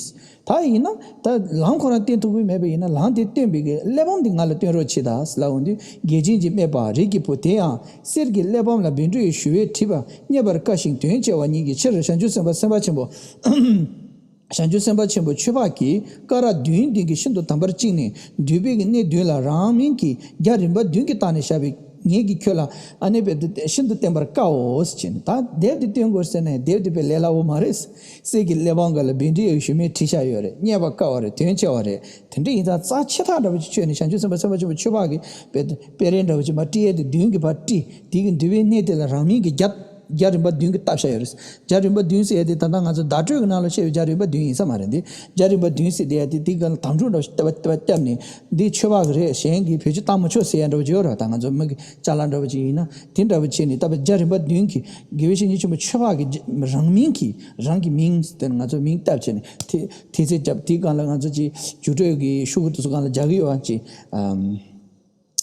ད་ཡིན་ན་ད་ལམ་ཁོ་རང་བསྟན་ཐུབ་ཀྱི་མེད་པ་ཡིན་ན། ལམ་དེ་སྟོན་པའི་གི་གླེགས་བམ་དེ་ང་ལ་སྟོན་རོགས་གྱིས་ད་ལབ་འོང་དུས་བརྒྱ་བྱིན་གྱིས་སྨྲས་པ། རིགས་ཀྱི་བུ། དེ་ཡང་གསེར་གྱི་གླེགས་བམ་ལ་བཻ་ཌཱུརྱའི་ཞུ་བས་བྲིས་པ་རྙེད་པར་དཀའ་ཞིང་དོན་ཆེ་བ་ཉིད་ཀྱི་ཕྱིར། བྱང་ཆུབ་སེམས་དཔའ་སེམས་དཔའ་ཆེན་པོ། བྱང་ཆུབ་སེམས་དཔའ་ཆེན་པོ་ཆོས་འཕགས་ཀྱིས་སྐ་རགས་བདུན་བདུན་གྱིས་ཤིན་ཏུ་དམ་པར་བཅིངས་ནས་འདུས་པའི་གི་གནས་བདུན་ལ་རང་མིང་གི་རྒྱ་རིམ་པ་བདུན་གྱིས་བཏགས་ནས་བཞག་པའི་ངེད་ཀྱིས་ཁྱོད་ལ་ཨ་ནི་དཔེ་ཤིན་ཏུ་བསྟན་པར་དཀའོ་ཟེར་ནས། ད་དེབ་དེ་སྟོན་དགོས་ཟེར་ནས་དེབ་དེ་དཔེ་ལས་སླ་བོ་མ་རེད། གསེར་གྱི་གླེགས་བམ་སྒང་ལ་བཻ་ཌཱུརྱའི་ཞུ་མིག་བྲིས་བཞག་ཡོད་རེད། རྙེད་པར་དཀའ་བ་རེད། དོན་ཆེ་བ་རེད། དེ་འདྲ་ཡིན་ཙང་རྩ་ཆེ་ཐག་འདྲ་བོ་ཅིག་ཁྱོད་ནས་བྱང་ཆུབ་སེམས་དཔའ་སེམས་དཔའ་ཆེན་པོ་ཆོས་འཕགས་ཀྱི་དཔེ་དཔེ་རས་འདྲ་བོ་ཅིག་མར་བྲིས་ཡས་དེ་བདུན་གྱིས་ཕར་བྲིས། དེ་གི་འདུས་པའི་གནས་དེ་ལ་རང་མིང་གི་རྒྱ་རྒྱ་རིམ་པ་བདུན་གྱིས་བཏགས་བཞག་ཡོད་རེད། རྒྱ་རིམ་པ་བདུན་ཟེར་ཡས་དེ་ད་ལྟ་ང་ཚོ་བརྡ་སྤྲོད་ཀྱི་ནང་ལ་བཤད་པའི་རྒྱ་རིམ་པ་བདུན་ཡིན་ས་མ་རེད། འདི་རྒྱ་རིམ་པ་བདུན་ཟེར་དེ་ཡ་དེ་དེ་ག་ལ་དམ་ཕྲུག་འདྲ་བོ་ཞིག་བཏབ་བཏབ་བཏབ་ནས་འདི་ཆོས་འཕགས་ཀྱི་རེད། གཞན་གྱིས་བེད་སྤྱོད་བཏང་མི་ཆོག་ཟེར་ཡ་འདྲ་བོ་ཅིག་ཡོད་རེད། ད་ང་ཚོ་མི་གི་ཅ་ལག་འདྲ་བོ་ཅིག་ཡིན་ན་དེ་འདྲ་བོ་བྱས་ནས། ད་བར་རྒྱ་རིམ་པ་བདུན་གྱིས་དགེ་བའི་བཤེས་གཉེན་ཆེན་པོ་ཆོས་འཕགས་ཀྱི་རང་མིང་གིས། རང་གི་མིང་དེ་ང་ཚོ་མིང་བཏབ་བྱས་ནས་དེ་དེ་ཚེ་རྒྱབ་དེའི་སྒང་ལ་ང་ཚོ་ཅིག་རྒྱུགས་སྤྲོད་ཀྱི་ཤོག་གུ་དེ་ཚོ་སྒང་ལ་རྒྱག་གི་ཡོད་པ་ཅིག་ཨམ།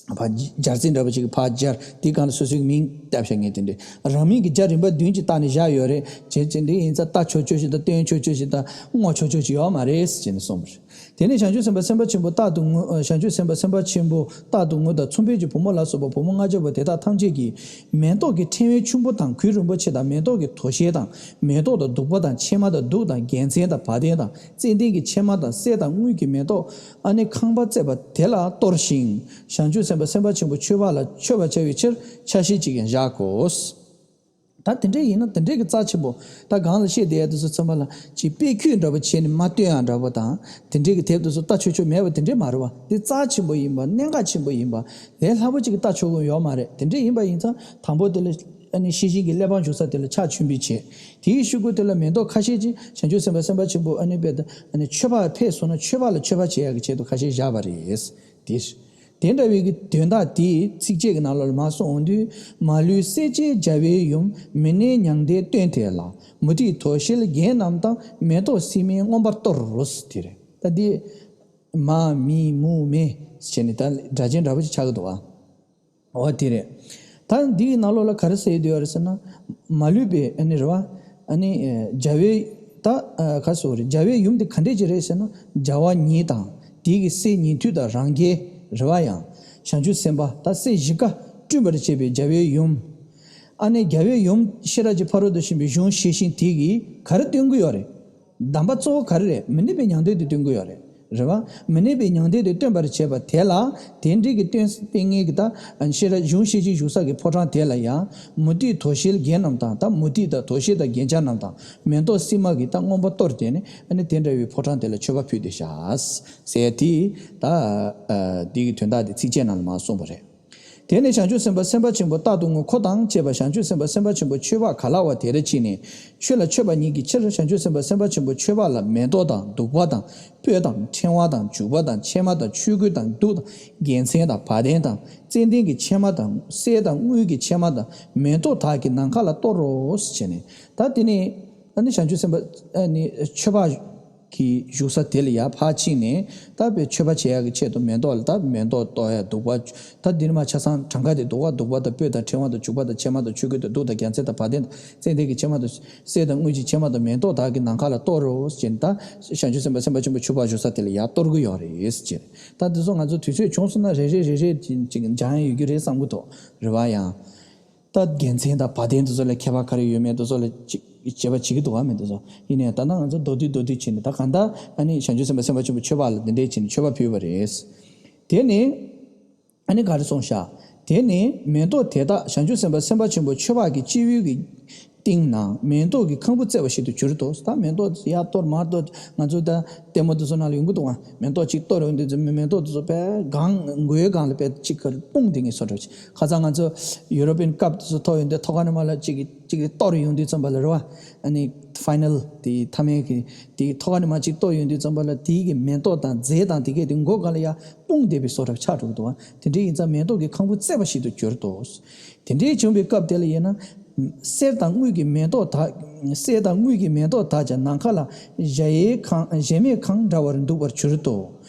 ཕར་སྦྱར་རྩིས་འདྲ་པོ་ཅིག་ཕར་སྦྱར། དེའི་སྒང་ལ་སོ་སོའི་མིང་བཏབ་བཞག་མཁན་དེ་འདྲས། རང་མིང་གི་རྒྱ་རིམ་པ་བདུན་ཅིག་བཏགས་ནས་བཞག་ཡོད་རེད། བྱས་བྱས་འདི་ཡིན་ཙང་ལྟ་ཆོག་ཆོག་ཞིག་དང་། སྟོན་ཆོག་ཆོག་ཞིག་དང་། བསྔོ་ཆོག་ཆོག་ཞིག་ཡོད་མ་རེད་ཟེར་ནས་གསུངས་པ་རེད། དེ་ནས་བྱང་ཆུབ་སེམས་དཔའ་སེམས་དཔའ་ཆེན་པོ་རྟག་ཏུ་ངུ། བྱང་ཆུབ་སེམས་དཔའ་སེམས་དཔའ་ཆེན་པོ་རྟག་ཏུ་ངུ་དང་མཚུངས་འཕེལ་གྱི་བུ་མོ་ལ་སོགས་པ་བུ་མོ་ལྔ་བརྒྱ་པོ་དེ་དག་ཐམས་ཅད་ཀྱིས་མེ་ཏོག་གི་ཕྲེང་བའི་ཆུན་པོ་དང་། གོས་རིན་པོ་ཆེ་དང་། མེ་ཏོག་གི་དོ་ཤལ་དང་། མེ་ཏོག་དང་བདུག་པ་དང་། ཕྱེ་མ་དང་། གདུགས་དང་། རྒྱལ་མཚན་དང་། བ་དན་དང་། ཙན་དན་གྱི་ཕྱེ་མ་དང་། གསེར་དང་དངུལ་གྱི་མེ་ཏོག་ཨ་ནི་ཁང་པ་བརྩེགས་པ་དེ་ལ་གཏོར་ཞིང་། བྱང་ཆུབ་སེམས་དཔའ་སེམས་དཔའ་ཆེན་པོ་ཆོས་འཕགས་ལ་མཆོད་པར་བྱ་བའི་ཕྱིར་ཆ་ཤས་གཅིག་ཀྱང་བཞག་གོ། ད་དེ་འདྲས་ཡིན་ན་དེ་འདྲས་ཀྱི་རྩ་ཆེན་པོ། ད་གང་ལ་བཤད་བསྡད་ཡ་དེ་ཚོ་ཚང་མ་ལ་ཅིག་དཔེ་ཁྱོད་འདྲ་པོ་བྱས་ནས་མ་སྟོན་ཡ་འདྲ་པོ་དང་། དེ་འདྲས་ཀྱི་དེབ་དེ་ཚོ་ལྟ་ཆོག་ཆོག་མེད་པ་དེ་འདྲས་མ་རེད་བ། འདི་རྩ་ཆེན་པོ་ཡིན་པ། གནད་འགག་ཆེན་པོ་ཡིན་པ། ལས་སླ་པོ་ཅིག་གི་ལྟ་ཆོག་གི་ཡོད་མ་རེད། དེ་འདྲས་ཡིན་པ་ཡིན་ཙང་དང་པོ་དེ་ལ་ཨ་ནི་ཤེས་བཞིན་གྱི་གླེགས་བམ་བཞུགས་ས་དེ་ལ་ཕྱག་མཆོད་འབུལ་བྱས། དེའི་ཤོག་གུ་དེ་ལ་མེ་ཏོག་ཁ་ཤས་ཅིག་བྱང་ཆུབ་སེམས་དཔའ་སེམས་དཔའ་ཆེན་པོ་ཨ་ནི་དཔེ་ད་ཨ་ནི་མཆོད་པ་ཕེབས་སོང་ན་མཆོད་པ་ལ་མཆོད་པ་བྱེད་ཡག་གི་ཆེད་དུ་ཁ་ཤས་བཞག་པ་རེད། དེ་དེ་འདྲ་བའི་གི་དོན་དག་དེ་ཚིགས་བཅད་ཀྱི་ནང་ལོགས་ལ་མར་གསུངས་འོང་དུས། མ་ལུས་སྲེག་བྱེད་རྒྱལ་བའི་ཡུམ། མི་གནས་མྱང་འདས་སྟོན་དེ་ལ། མུ་ཏིག་དོ་ཤལ་རྒྱན་རྣམས་དང་། མེ་ཏོག་སིལ་མས་མངོན་པར་གཏོར། དེ་རེད། ད་འདི་མ་མི་མུ་མེ་བྱས་ནས་ད་སྒྲ་གཅན་འདྲ་པོ་ཅིག་ཆགས་ཀྱི་འདུག་ཨ། འོ་དེ་རེད། ད་འདིའི་ནང་ལོགས་ལ་ག་རེ་ཟེར་ཡོད་རེད་ཟེར་ན། མ་ལུས་པའི་ཨ་ནི་རེད་བ། ཨ་ནི་ཨེ་རྒྱལ་བའི་ད་ཨ་ག་རེ་ཟེར་དགོས་རེད། རྒྱལ་བའི་ཡུམ་དེ་ག་འདྲས་ཅིག་རེད་ཟེར་ན། རྒྱལ་བ་ཉིད་དང་། དེའི་གི་སྲས་ཉན་ཐོས་དང་རང་རྒྱལ། རེད་བ། ཡང་བྱང་ཆུབ་སེམས་དཔའ་ད་སྲས་བཞི་ཀ་བསྐྲུན་པར་བྱེད་པའི་རྒྱལ་བའི་ཡུམ། ཨ་ནི་རྒྱལ་བའི་ཡུམ་ཤེས་རབ་ཀྱི་ཕ་རོལ་ཏུ་ཕྱིན་པའི་གཞུང་ཤེས་བཞིན་དེ་གིས་ག་རེ་སྟོན་གྱི་ཡོད་རེད། གདམས་པ་གཙོ་བོ་ག་རེ་རེད། མི་གནས་པའི་མྱང་འདས་དེ་སྟོན་གྱི་ཡོད་རེད། རེད་བ། མི་གནས་པའི་མྱང་འདས་དེ་སྟོན་པར་བྱེད་པ་དེ་ལ་དེ་འདྲའི་གི་སྟོན་སྟོན་ངེས་ཀྱི་ད་ཤེས་རབ་གཞུང་ཤེས་བཞིན་བཞུགས་ས་གི་ཕོ་བྲང་དེ་ལ་ཡང་མུ་ཏིག་དོ་ཤལ་རྒྱན་རྣམས་དང་། ད་མུ་ཏིག་དང་དོ་ཤལ་དང་རྒྱན་ཆ་རྣམས་དང་མེ་ཏོག་སིལ་མ་གིས་ད་མངོན་པར་གཏོར་ཏེ་ནི། ཨ་ནི་དེ་འདྲ་བའི་ཕོ་བྲང་དེ་ལ་མཆོད་པ་ཕུལ་ཏེ་བཞག་ཟེར་དེ། ད་འདི་གི་དོན་དག་དེ་ཚིགས་བཅད་ནང་ལ་མར་གསུངས་པ་རེད། དེ་ནས་བྱང་ཆུབ་སེམས་དཔའ་སེམས་དཔའ་ཆེན་པོ་རྟག་ཏུ་ངུ་འཁོར་དང་བཅས་པ་བྱང་ཆུབ་སེམས་དཔའ་སེམས་དཔའ་ཆེན་པོ་མཆོད་པ་ག་ལ་བ་དེར་ཕྱིན་ནས་ཆོས་ལ་མཆོད་པ་ཉིད་ཀྱི་ཕྱིར། བྱང་ཆུབ་སེམས་དཔའ་སེམས་དཔའ་ཆེན་པོ་མཆོད་པ་ལ་མེ་ཏོག་དང་བདུག་པ་དང་སྤོས་དང་ཕྲེང་བ་དང་བྱུག་པ་དང་ཕྱེ་མ་དང་ཆོས་གོས་དང་གདུགས་དང་རྒྱལ་མཚན་དང་བ་དན་དང་ཙན་དན་གྱི་ཕྱེ་མ་དང་གསེར་དང་དངུལ་གྱི་ཕྱེ་མ་དང་མེ་ཏོག་དག་གིས་ནམ་མཁའ་ལ་གཏོར་རོ་ཟེར་བྱས་ནས། ད་དེ་ནས་ཨ་ནི་བྱང་ཆུབ་སེམས་དཔའ་ཨ་ནི་མཆོད་པ་གི་བཞུགས་ས་དེ་ལ་ཡར་ཕར་ཕྱིན་ནས། ད་དཔེ་མཆོད་པ་བྱེད་ཡག་གི་ཆེད་དུ་མེ་ཏོག་ལ་ད་མེ་ཏོག་གཏོར་ཡ་བདུག་པ། ད་འདིར་མ་ཆ་ཚང་གྲངས་ཀ་དེ་བདུག་པ། བདུག་པ་དང་སྤོས་དང་ཕྲེང་བ་དང་བྱུག་པ་དང་ཕྱེ་མ་དང་ཆོས་གོས་དང་གདུགས་དང་རྒྱལ་མཚན་དང་བ་དན་དང་ཙན་དན་གྱི་ཕྱེ་མ་དང་གསེར་དང་དངུལ་གྱི་ཕྱེ་མ་དང་མེ་ཏོག་དག་གིས་ནམ་མཁའ་ལ་གཏོར་རོ་ཟེར་ནས། ད་བྱང་ཆུབ་སེམས་དཔའ་སེམས་དཔའ་ཆེན་པོ་མཆོད་པ་བཞུགས་ས་དེ་ལ་ཡར་གཏོར་གི་ཡོད་རེད་ཟེར། ད་འདི་ཚོ་ང་ཚོ་དུས་ཚོད་བྱུང་སོང་ན་རེ་རེ་རེ་རེ་ཅིག་སྦྱང་ཡ་ཡོད་རྒྱུ་རེད་བསམ་གི་འདུག་རེད་བ། ཡང་ད་རྒྱལ་མཚན་དང་བ་དན་དེ་ཚོ་ལ་ཁྱད་པར་ག་རེ་ཡོད་མེད་དེ་ཚོ་ལ་ཅིག་དཔྱད་པ་བྱེད་ཀྱི་འདུག་བ། མེད་དེ་ཚོ་ཡིན་ནའི་ད་ནང་ང་ཚོ་མདོར་བསྡུས་མདོར་བསྡུས་བྱས་ནས། ད་གང་ལྟར་ཨ་ནི་བྱང་ཆུབ་སེམས་དཔའ་སེམས་དཔའ་ཆེན་པོ་མཆོད་པ་ལ་འདི་འདྲས་བྱས་ནས་མཆོད་པ་ཕུལ་བ་རེད། དེ་ནས་ཨ་ནི་ག་རེ་སོང་ཤག་དེ་ནས་མེ་ཏོག་དེ་དག་བྱང་ཆུབ་སེམས་དཔའ་སེམས་དཔའ་ཆེན་པོ་མཆོད་པ་གི་སྤྱི་བོའི་གི་སྟེང་ན་མེ་ཏོག་གི་ཁང་བུ་བརྩེགས་པ་ཞིག་ཏུ་གྱུར་ཏོ། ད་མེ་ཏོག་ཡར་གཏོར་མར་གཏོར། ང་ཚོ་ད་ལྟད་མོ་དེ་ཚོ་ནང་ལ་ཡོང་གི་འདུག་ག་མེ་ཏོག་ཅིག་གཏོར་ཡོང་དུས་ཙམ་མེ་ཏོག་དེ་ཚོ་དཔེ་སྒང་མགོའི་སྒང་ལ་དཔེ་ཅིག་ག་སྤུངས་བསྡད་མཁན་བཟོ་འདྲ་ཅིག་ཁ་སང་ང་ཚོ་ཡུ་རོ་པིན་ཀབ་དེ་ཚོ་ཐོབ་ཡོང་དུས་ཐོག་ཁ་ནས་མར་ལ་ཅིག་ཅིག་གཏོར་ཡོང་དུས་ཙམ་པ་ལ་རེད་བ། ཨ་ནི་ཕའི་ནལ་དེ་མཐའ་མའི་གི་དེ་ཐོག་ཁ་ནས་མར་ཅིག་གཏོར་ཡོང་དུས་ཙམ་པ་ལ་དེའི་གི་མེ་ཏོག་དང་རྫས་དང་དེ་གས་དེ་མགོ་སྒང་ལ་ཡར་སྤུངས་བསྡད་པའི་བཟོ་འདྲ་ཆགས་འགྲོ་གི་འདུག་བ། དེ་འདྲ་ཡིན་ཙང་མེ་ཏོག་གི་ཁང་བུ་བརྩེགས་པ་ཞིག་ཏུ་གྱུར་ཏོ། དེ་འདྲའི་བྱུང་བའི་སྐབས་དེ་ལ་ཡིན་ན། གསེར་དང་དངུལ་གྱི་མེ་ཏོག་དག་གསེར་དང་དངུལ་གྱི་མེ་ཏོག་དག་ཀྱང་ནམ་མཁའ་ལ་གཞལ་ཡས་ཁང་གཞལ་མེད་ཁང་འདྲ་བར་འདུག་པར་གྱུར་ཏོ།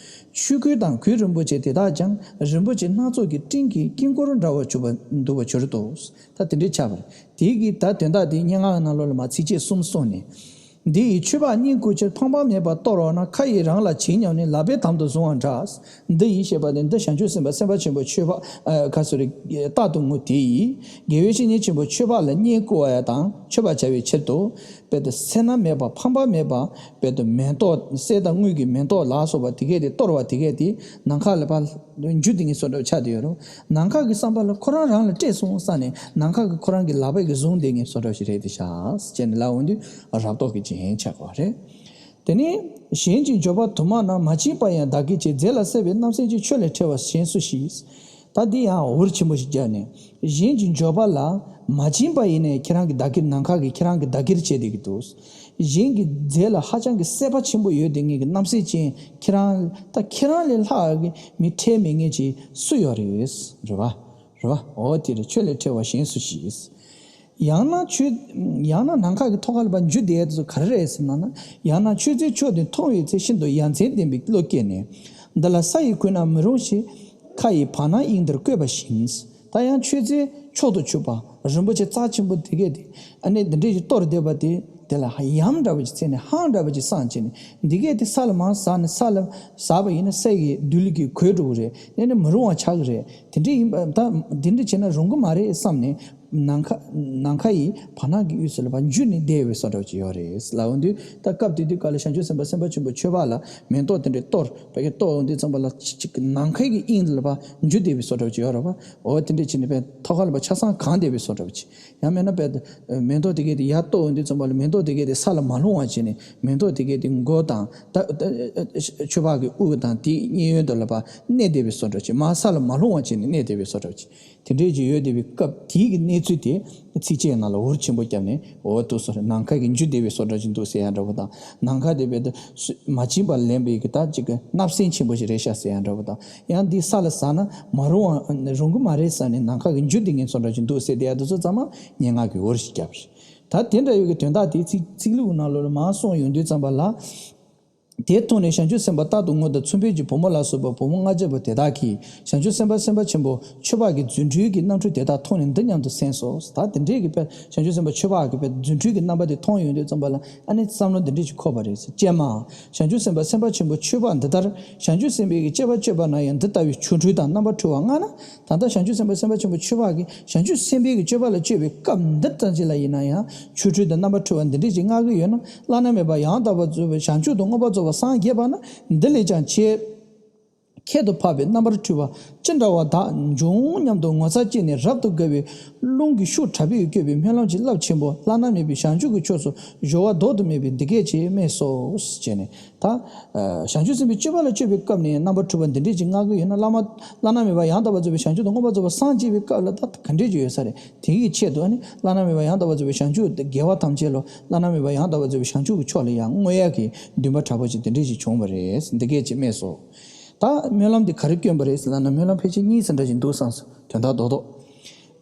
ཆོས་གོས་དང་གོས་རིན་པོ་ཆེ་དེ་དག་ཀྱང་རིན་པོ་ཆེ་སྣ་ཚོགས་ཀྱི་སྤྲིན་གྱི་དཀྱིལ་འཁོར་འདྲ་བར་གྱུར་པ་འདུག་པར་གྱུར་ཏོ། ད་དེ་འདྲའི་ཆགས་པ་རེད། དེ་གི་ད་དོན་དག་དེ་སྙན་ངག་གི་ནང་ལོགས་ལ་མར་ཚིགས་བཅད་གསུམ་གསུངས་ནས། འདི་ཡིས་མཆོད་པ་བསྙེན་བཀུར་ཕྱིར། ཕངས་པ་མེད་པར་གཏོར་བ་ན། ཁ་ཡིས་རང་ལ་བྱིན་སྙམ་ནས། ལག་པས་དམ་དུ་བཟུང་བ་འདྲ། འདི་ཡིས་ཞེས་པ་ནི་འདི་བྱང་ཆུབ་སེམས་དཔའ་སེམས་དཔའ་ཆེན་པོ་མཆོད་པ་ཨ་ག་སོ་རེ་རྟག་ཏུ་ངུ་དེ་ཡིས་དགེ་བའི་བཤེས་གཉེན་ཆེན་པོ་མཆོད་པ་ལ་བསྙེན་བཀུར་བ་ཡང་དང་མཆོད་པར་བྱ་བའི་ཕྱིར་དུ། དཔེ་དེ་སེར་སྣ་མེད་པ་ཕངས་པ་མེད་པ། དཔེ་དེ་མེ་ཏོག་གསེར་དང་དངུལ་གྱི་མེ་ཏོག་ལ་སོགས་པ་དེ་གས་དེ་གཏོར་བ་དེ་གས་དེ་ནམ་མཁའ་ལ་ཕར་འཇུ་དེ་ངས་སོ་འདྲ་ཆགས་དེ་ཡོད་རུང་། ནམ་མཁའ་གི་བསམ་པ་ལ་ཁོ་རང་རང་ལ་སྤྲད་སོང་བསམ་ནས་ནམ་མཁའ་གི་ཁོ་རང་གི་ལག་པ་གི་བཟུང་དེ་ངས་སོ་འདྲ་ཞིག་རེད་དེ་ཤག་ཅེས་ནས་ལབ་འོང་དུས་རབ་རྟོག་གི་རྒྱན་ཆགས་པ་རེད། དེ་ནས་གཞན་གྱི་འབྱོར་པ་དུ་མ་རྣམས། མ་བྱིན་པ་ཡང་བདག་གིར་བྱས། རྫས་ལ་སྲེད་པའི་རྣམ་སེམས་ཀྱིས། ཆོས་ལས་ཁྲེལ་བ་གཞན་སུ་ཞིག་ད་འདི་ཡང་འུར་ཆེན་པོ་ཞིག་རྒྱག་ནས། གཞན་གྱི་འབྱོར་པ་ལ་མ་བྱིན་པ་ཡིན་ནའི་ཁྱེད་རང་གི་བདག་གིར་ནམ་མཁའ་གིས་ཁྱེད་རང་གི་བདག་གིར་བྱས་བསྡད་ཀྱི་འདུག་གཞན་གྱི་རྫས་ལ་ཧ་ཅང་གི་སྲེད་པ་ཆེན་པོ་ཡོད་བསྡད་མཁན་གྱི་རྣམ་སེམས་ཅན་ཁྱེད་རང་ད་ཁྱེད་རང་ལས་ལྷག་གི་མི་ཁྲེལ་མེད་མཁན་ཅིག་སུ་ཡོད་རེད། རེད་བ། རེད་བ། འོ་དེ་རེད། ཆོས་ལས་ཁྲེལ་བ་གཞན་སུ་ཞིག་ཡང་ན་ཆོས་ཡང་ན་ནམ་མཁའ་གི་ཐོག་ཁ་ལ་ཕར་འཇུ་བསྡད་ཡ་དེ་ཚོ་ག་རེ་རེད་ཟེར་ན་ན། ཡང་ན་མཆོད་རྫས་མཆོག་དེ་མཐོང་བའི་ཚེ་ཤིན་ཏུ་ཡ་མཚན་ལྡན་པའི་བློ་སྐྱེས་ནས། འདི་ལ་ས་ཡིས་གོས་ན་མི་རུང་ཞེས། ཁ་ཡིས་བར་སྣང་དབྱིངས་འདིར་བཀོད་པ་བཞིན། ད་ཡང་མཆོད་རྫས་མཆོག་ཏུ་གྱུར་པ་རིན་པོ་ཆེ་རྩ་ཆེན་པོ་དེ་གས་དེ་ཨ་ནི་འདི་འདྲས་ཀྱི་གཏོར་བསྡད་པ་དེ་དེ་ལ་ཡམས་འདྲ་བ་ཅིག་བྱས་ནས་ཧང་འདྲ་བ་ཅིག་བསམ་བྱས་ནས་འདི་གས་དེ་ས་ལ་མར་ཟག་ནས་ས་ལ་ཟག་པ་ཡིན་ན་ས་ཡི་རྡུལ་གྱིས་གོས་འགྲོ་གི་རེད། ཨ་ནི་མི་རུང་བ་ཆགས་ཀྱི་རེད། དེ་འདྲས་ཡིན་པ་ད་འདི་འདྲས་བྱས་ན་རུང་གི་མ་རེད་བསམ་ནས། ནམ་མཁའ་ནམ་མཁའ་ཡི་བར་སྣང་གི་དབུས་སུ་ལ་ཕར་འཇུ་ནས་བསྡད་པའི་བཟོ་འདྲ་ཅིག་ཡོད་རེད་ལབ་འོང་དུས། ད་སྐབས་དེ་དུས་སྐབས་ལ་བྱང་ཆུབ་སེམས་དཔའ་སེམས་དཔའ་ཆེན་པོ་མཆོད་པ་ལ་མེ་ཏོག་དེ་འདྲས་གཏོར་བ་གི་གཏོར་འོང་དུས་ཙམ་པ་ལ་ཅིག་ཅིག་ནམ་མཁའི་གི་དབྱིངས་ལ་ཕར་འཇུ་བསྡད་པའི་བཟོ་འདྲ་ཅིག་ཡོད་རེད་བ། འོ་དེ་འདྲས་བྱས་ནས་དཔེ་ཐོག་ཁ་ལ་ཕར་ཆ་ཚང་གང་བསྡད་པའི་བཟོ་འདྲ་ཅིག་ཡང་མིན་ན་དཔེ་མེ་ཏོག་དེ་གས་དེ་ཡར་གཏོར་འོང་དུས་ཙམ་པ་ལ་མེ་ཏོག་དེ་གས་དེ་ས་ལ་མ་ལྷུང་བ་བྱས་ནས་མེ་ཏོག་དེ་གས་དེ་མགོ་དང་ད་མཆོད་པ་གི་དབུ་དང་དེའི་གཡས་གཡོན་དུ་ལ་ཕར་གནས་བསྡད་པའི་བཟོ་འདྲ་ཅིག་མར་ས་ལ་མ་ལྷུང་བ་བྱས་ནས་གནས་བསྡད་པའི་བཟོ་འདྲ་ཅིག་དེ་འདྲས་ཀྱི་ཡོད་བསྡད་པའི་སྐབས་དེའི་གི་གནས་ཚུལ་དེ་ཚིགས་བཅད་ནང་ལ་འུར་ཆེན་པོ་བརྒྱབ་ནས། འོ་འདུག་སེ་རེད། ནམ་མཁའ་གི་འཇུ་བསྡད་པའི་བཟོ་འདྲ་ཅིག་འདུག་ཟེར་ཡ་འདྲ་པོ་དང་། ནམ་མཁའ་དེ་དཔེ་དེ་མ་བྱིན་པ་ལེན་པའི་གི་ད་ཅིག་གི་བརྣབ་སེམས་ཆེན་པོ་ཞིག་རེད་ཤག་ཟེར་ཡ་འདྲ་པོ་དང་། ཡང་འདི་ས་ལ་ཟག་ན་མ་རུང་བ་རུང་གི་མ་རེད་ཟེར་ནས་ནམ་མཁའ་གི་འཇུ་བསྡད་མཁན་བཟོ་འདྲ་ཅིག་འདུག་ཟེར་བསྡད་ཡ་དེ་ཚོ་ཚང་མ་སྙན་ངག་གི་འུར་ཞིག་བརྒྱབ་རེད། ད་དེ་འདྲ་ཡོད་གི་དོན་དག་དེ་ཚིག་ཚིག་ལྷུག་ནང་ལོགས་ལ་མར་གསུངས་ཡོང་དུས་ཙམ་པ་ལ། དེ་མཐོང་ནས་བྱང་ཆུབ་སེམས་དཔའ་རྟག་ཏུ་ངུ་དང་མཚུངས་འཕེལ་གྱི་བུ་མོ་ལ་སོགས་པ་བུ་མོ་ལྔ་བརྒྱ་པོ་དེ་དག་གིས་བྱང་ཆུབ་སེམས་དཔའ་སེམས་དཔའ་ཆེན་པོ་མཆོད་པ་གི་རྫུ་འཕྲུལ་གྱི་རྣམ་འཕྲུལ་དེ་དག་མཐོང་ནས་འདི་སྙམ་དུ་སེམས་སོ། ད་དེ་འདྲས་ཀྱི་དཔེ་བྱང་ཆུབ་སེམས་དཔའ་མཆོད་པ་གི་དཔེ་རྫུ་འཕྲུལ་གྱི་རྣམ་པ་དེ་མཐོང་ཡོང་དུས་ཙམ་པ་ལ་ཨ་ནི་བསམ་བློ་འདི་འདྲས་ཅིག་འཁོར་བ་རེད། ཀྱེ་མ། བྱང་ཆུབ་སེམས་དཔའ་སེམས་དཔའ་ཆེན་པོ་མཆོད་པ་འདི་ལྟར་བྱང་ཆུབ་སེམས་དཔའི་གི་སྤྱོད་པ་སྤྱོད་པ་ན་ཡང་འདི་ལྟ་བུའི་ཆོ་འཕྲུལ་དང་རྣམ་པར་འཕྲུལ་བ་མངའ་ན། ད་ལྟ་བྱང་ཆུབ་སེམས་དཔའ་སེམས་དཔའ་ཆེན་པོ་མཆོད་པ་གི་བྱང་ཆུབ་སེམས་དཔའི་གི་སྤྱོད་པ་ལ་སྤྱོད་པའི་སྐབས་འདི་ཙམ་ཅིག་ལ་ཡིན་ན་ཡང་ཆོ་འཕྲུལ་དང་རྣམ་པར་འཕྲུལ་བ་འདི་འདྲས་ཅིག་མངའ་གི་ཡོད་ན། བླ་ན་མེད་པ་ཡང་དག་པར་རྫོགས་པའི་བྱང་ཆུབ་ཏུ་མངོན་པར་རྫོགས་པར་སངས་རྒྱས་པ་ན། འདི་ལས་ཀྱང་ཆེས་ཁྱད་དུ་འཕགས་པའི་རྣམ་པར་འཕྲུལ་བ་ཅི་འདྲ་བ་དག་འབྱུང་སྙམ་དུ་ངོ་མཚར་སྐྱེས་ནས་རབ་ཏུ་དགའ་བའི་རླུང་གི་ཤུགས་དྲག་པོས་བསྐྱོད་པའི་སྨོན་ལམ་གྱི་རླབས་ཆེན་པོ་བླ་ན་མེད་པའི་བྱང་ཆུབ་ཀྱི་ཕྱོགས་སུ་གཞོལ་བ་ལྡོག་ཏུ་མེད་པས་འདི་སྐད་ཅེས་སྨྲས་སོ། ཞེས་ནས་ད། བྱང་ཆུབ་སེམས་དཔའི་སྤྱོད་པ་ལ་སྤྱོད་པའི་སྐབས་ནས་རྣམ་པར་འཕྲུལ་བ་འདི་འདྲས་ཅིག་མངའ་གི་ཡོད་ན། བླ་མ་བླ་ན་མེད་པ་ཡང་དག་པར་རྫོགས་པའི་བྱང་ཆུབ་ཏུ་མངོན་པར་རྫོགས་པར་སངས་རྒྱས་པའི་སྐབས་ལ་ད་ག་འདྲས་ཅིག་ཡོད་ས་རེད། དེ་གི་ཆེད་དུ་ཨ་ནི་བླ་ན་མེད་པ་ཡང་དག་པར་རྫོགས་པའི་བྱང་ཆུབ་དགེ་བ་ཐམས་ཅད་ལ་བླ་ན་མེད་པ་ཡང་དག་པར་རྫོགས་པའི་བྱང་ཆུབ་ཀྱི་ཕྱོགས་ལ་ཡང་བསྔོ་ཡག་གི་འདུན་པ་དྲག་པོ་ཅིག་དེ་འདྲས་ཅིག་བྱུང་བ་རེད། འདི་སྐད་ཅེས་སྨྲས་སོ། ད་སྨོན་ལམ་འདི་ག་རེ་བསྐྱོན་པ་རེད་ཟེར་ལབ་ན། སྨོན་ལམ་ཕལ་ཆེར་གཉིས་ཙམ་འདྲ་ཞིག་འདུག་བསམ་སོང་། དོན་དག་རྡོག་རྡོག་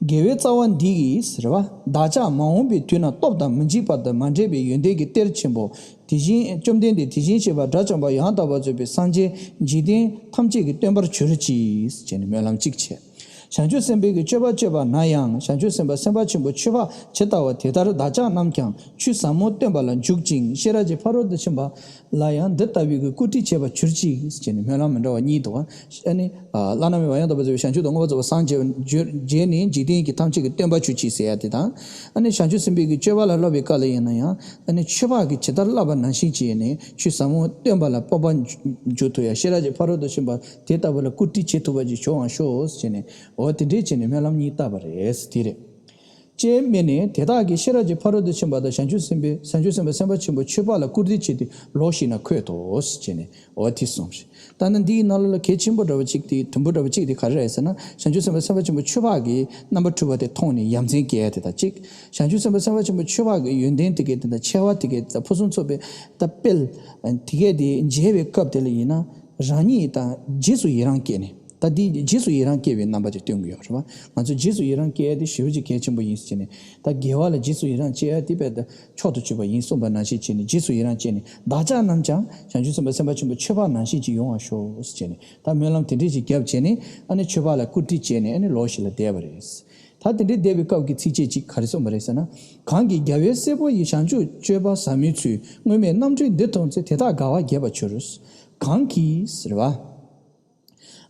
དགེ་བའི་རྩ་བ་འདི་ཡིས་ཟེར་བ། བདག་ཅག་མ་འོངས་པའི་དུས་ན་སྟོབས་དང་མི་འཇིགས་པ་དང་མ་འདྲེས་པའི་ཡོན་ཏན་གྱི་གཏེར་ཆེན་པོ། དེ་བཞིན་བཅོམ་ལྡན་འདས་དེ་བཞིན་གཤེགས་པ་དགྲ་བཅོམ་པ་ཡང་དག་པར་རྫོགས་པའི་སངས་རྒྱས་འཇིག་རྟེན་ཐམས་ཅད་ཀྱི་སྟོན་པར་གྱུར་ཅིག་ཅེས་ནས་སྨོན་ལམ་གཅིག་བྱས། བྱང་ཆུབ་སེམས་དཔའི་གི་སྤྱོད་པ་སྤྱོད་པ་ན་ཡང་བྱང་ཆུབ་སེམས་དཔའ་སེམས་དཔའ་ཆེན་པོ་མཆོད་པ་ཇི་ལྟ་བ་དེ་ལྟར་བདག་ཅག་རྣམས་ཀྱང་ཆོས་ཟབ་མོ་སྟོན་པ་ལ་འཇུག་ཅིང་ཤེས་རབ་ཀྱི་ཕ་རོལ་ཏུ་ཕྱིན་པ་ལ་ཡང་འདི་ལྟ་བུའི་གི་བཀུར་སྟི་བྱེད་པར་གྱུར་ཅིག་ཅེས་ནས་སྨོན་ལམ་མི་འདྲ་བ་གཉིས་འདུག་ཨ་ནི། བླ་ན་མེད་པ་ཡང་དག་པར་རྫོགས་པའི་བྱང་ཆུབ་ཏུ་མངོན་པར་རྫོགས་པར་སངས་རྒྱས་པར་གྱུར། རྗེས་ནས་འཇིག་རྟེན་གྱི་ཐམས་ཅད་ཀྱི་སྟོན་པར་གྱུར་ཅིག་ཟེར་ཡ་དེ་དང་། ཨ་ནི་བྱང་ཆུབ་སེམས་དཔའི་གི་སྤྱོད་པ་ལ་སློབ་པའི་སྐབས་ལ་ཡིན་ན་ཡང་། ཨ་ནི་མཆོད་པ་གི་ཇི་ལྟར་བསླབ་པ་ནང་བཞིན་བྱས་ནས་ཆོས་ཟབ་མོ་སྟོན་པ་ལ་སྤོབས་པ་འཇུག་ཐུབ་ཡ། ཤེས་རབ་ཀྱི་ཕ་རོལ་ཏུ་ཕྱིན་པ་དེ་ལྟ་བུ་ལ་བཀུར་སྟི་བྱེད་ཐུབ་པ་ཅིག་བྱུང་བ་ཤོག་ཟེར་ནས། འོ་དེ་འདྲས་བྱས་ནས་སྨོན་ལམ་གཉིས་བཏབ་པ་རེད། དེ་རེད། ཅེས་སྨྲས་ནས་དེ་དག་གིས་ཤེས་རབ་ཀྱི་ཕ་རོལ་ཏུ་ཕྱིན་པ་དང་བྱང་ཆུབ་སེམས་དཔའི་བྱང་ཆུབ་སེམས་དཔའ་སེམས་དཔའ་ཆེན་པོ་མཆོད་པ་ལ་བཀུར་སྟི་བྱས་ཏེ་ལོག་ཤིག་ན་འཁོད་དོ་ཟེར་ནས། འོ་དེ་གསུངས་ཤིང་། ད་ནི་འདིའི་ནང་ལོགས་ལ་གལ་ཆེན་པོ་འདྲ་བ་གཅིག་དེ་དུམ་བུ་འདྲ་བ་གཅིག་དེ་ག་རེ་རེད་ཟེར་ན། བྱང་ཆུབ་སེམས་དཔའ་སེམས་དཔའ་ཆེན་པོ་མཆོད་པ་གི་རྣམ་པར་འཕྲུལ་པ་དེ་མཐོང་ནས་ཡ་མཚན་སྐྱེ་ཡ་དེ་དང་གཅིག་བྱང་ཆུབ་སེམས་དཔའ་སེམས་དཔའ་ཆེན་པོ་མཆོད་པ་གི་ཡོན་ཏན་དེ་གའི་དེ་དང་ཆེ་བ་དེ་གའི་དེ་དང་ཕུན་སུམ་ཚོགས་པའི་ད་དཔལ་དེ་གའི་དེ་མཇལ་བའི་སྐབས་དེ་ལ་ཡིན་ན། རང་ཉིད་དང་རྗེས་སུ་ཡི་རང་སྐྱེས་ནས། ད་འདི་རྗེས་སུ་ཡི་རང་སྐྱེ་བའི་རྣམ་པ་དེ་སྟོན་གྱི་ཡོད་རེད་བ། ང་ཚོ་རྗེས་སུ་ཡི་རང་སྐྱེ་ཡ་དེ་ཞེ་པོ་ཅིག་གལ་ཆེན་པོ་ཡིན་ཟེར་ནས། ད་དགེ་བ་ལ་རྗེས་སུ་ཡི་རང་སྐྱེ་ཡ་དེ་དཔེ་ད་མཆོག་ཏུ་གྱུར་པ་ཡིན་གསུངས་པ་ནང་བཞིན་བྱས་ནས་རྗེས་སུ་ཡི་རང་སྐྱེས་ནས། བདག་ཅག་རྣམས་ཀྱང་བྱང་ཆུབ་སེམས་དཔའ་སེམས་དཔའ་ཆེན་པོ་མཆོད་པ་ནང་བཞིན་ཅིག་ཡོང་བར་ཤོག་ཟེར་བྱས་ནས། ད་སྨོན་ལམ་དེ་འདྲས་ཅིག་བརྒྱབ་བྱས་ནས། ཨ་ནི་མཆོད་པ་ལ་བཀུར་སྟི་བྱས་ནས། ཨ་ནི་ལོག་ཤིག་ལ་བསྡད་པ་རེད། ད་དེ་འདྲས་བསྡད་པའི་སྐབས་ཀྱི་ཚིགས་བཅད་ཅིག་ག་རེ་གསུངས་པ་རེད་ཟེར་ན། གང་གིས་རྒྱལ་བའི་སྲས་པོ་ཡི་བྱང་ཆུབ་སྤྱོད་པ་ཟབ་མོའི་ཚུལ་སྔོན་མའི་རྣམ་འཕྲུལ་འདི་མཐོང་ཚེ་དེ་དག་དགའ་བ་རྒྱས་པར་འགྱུར། གང་གིས་ཟེར་བ།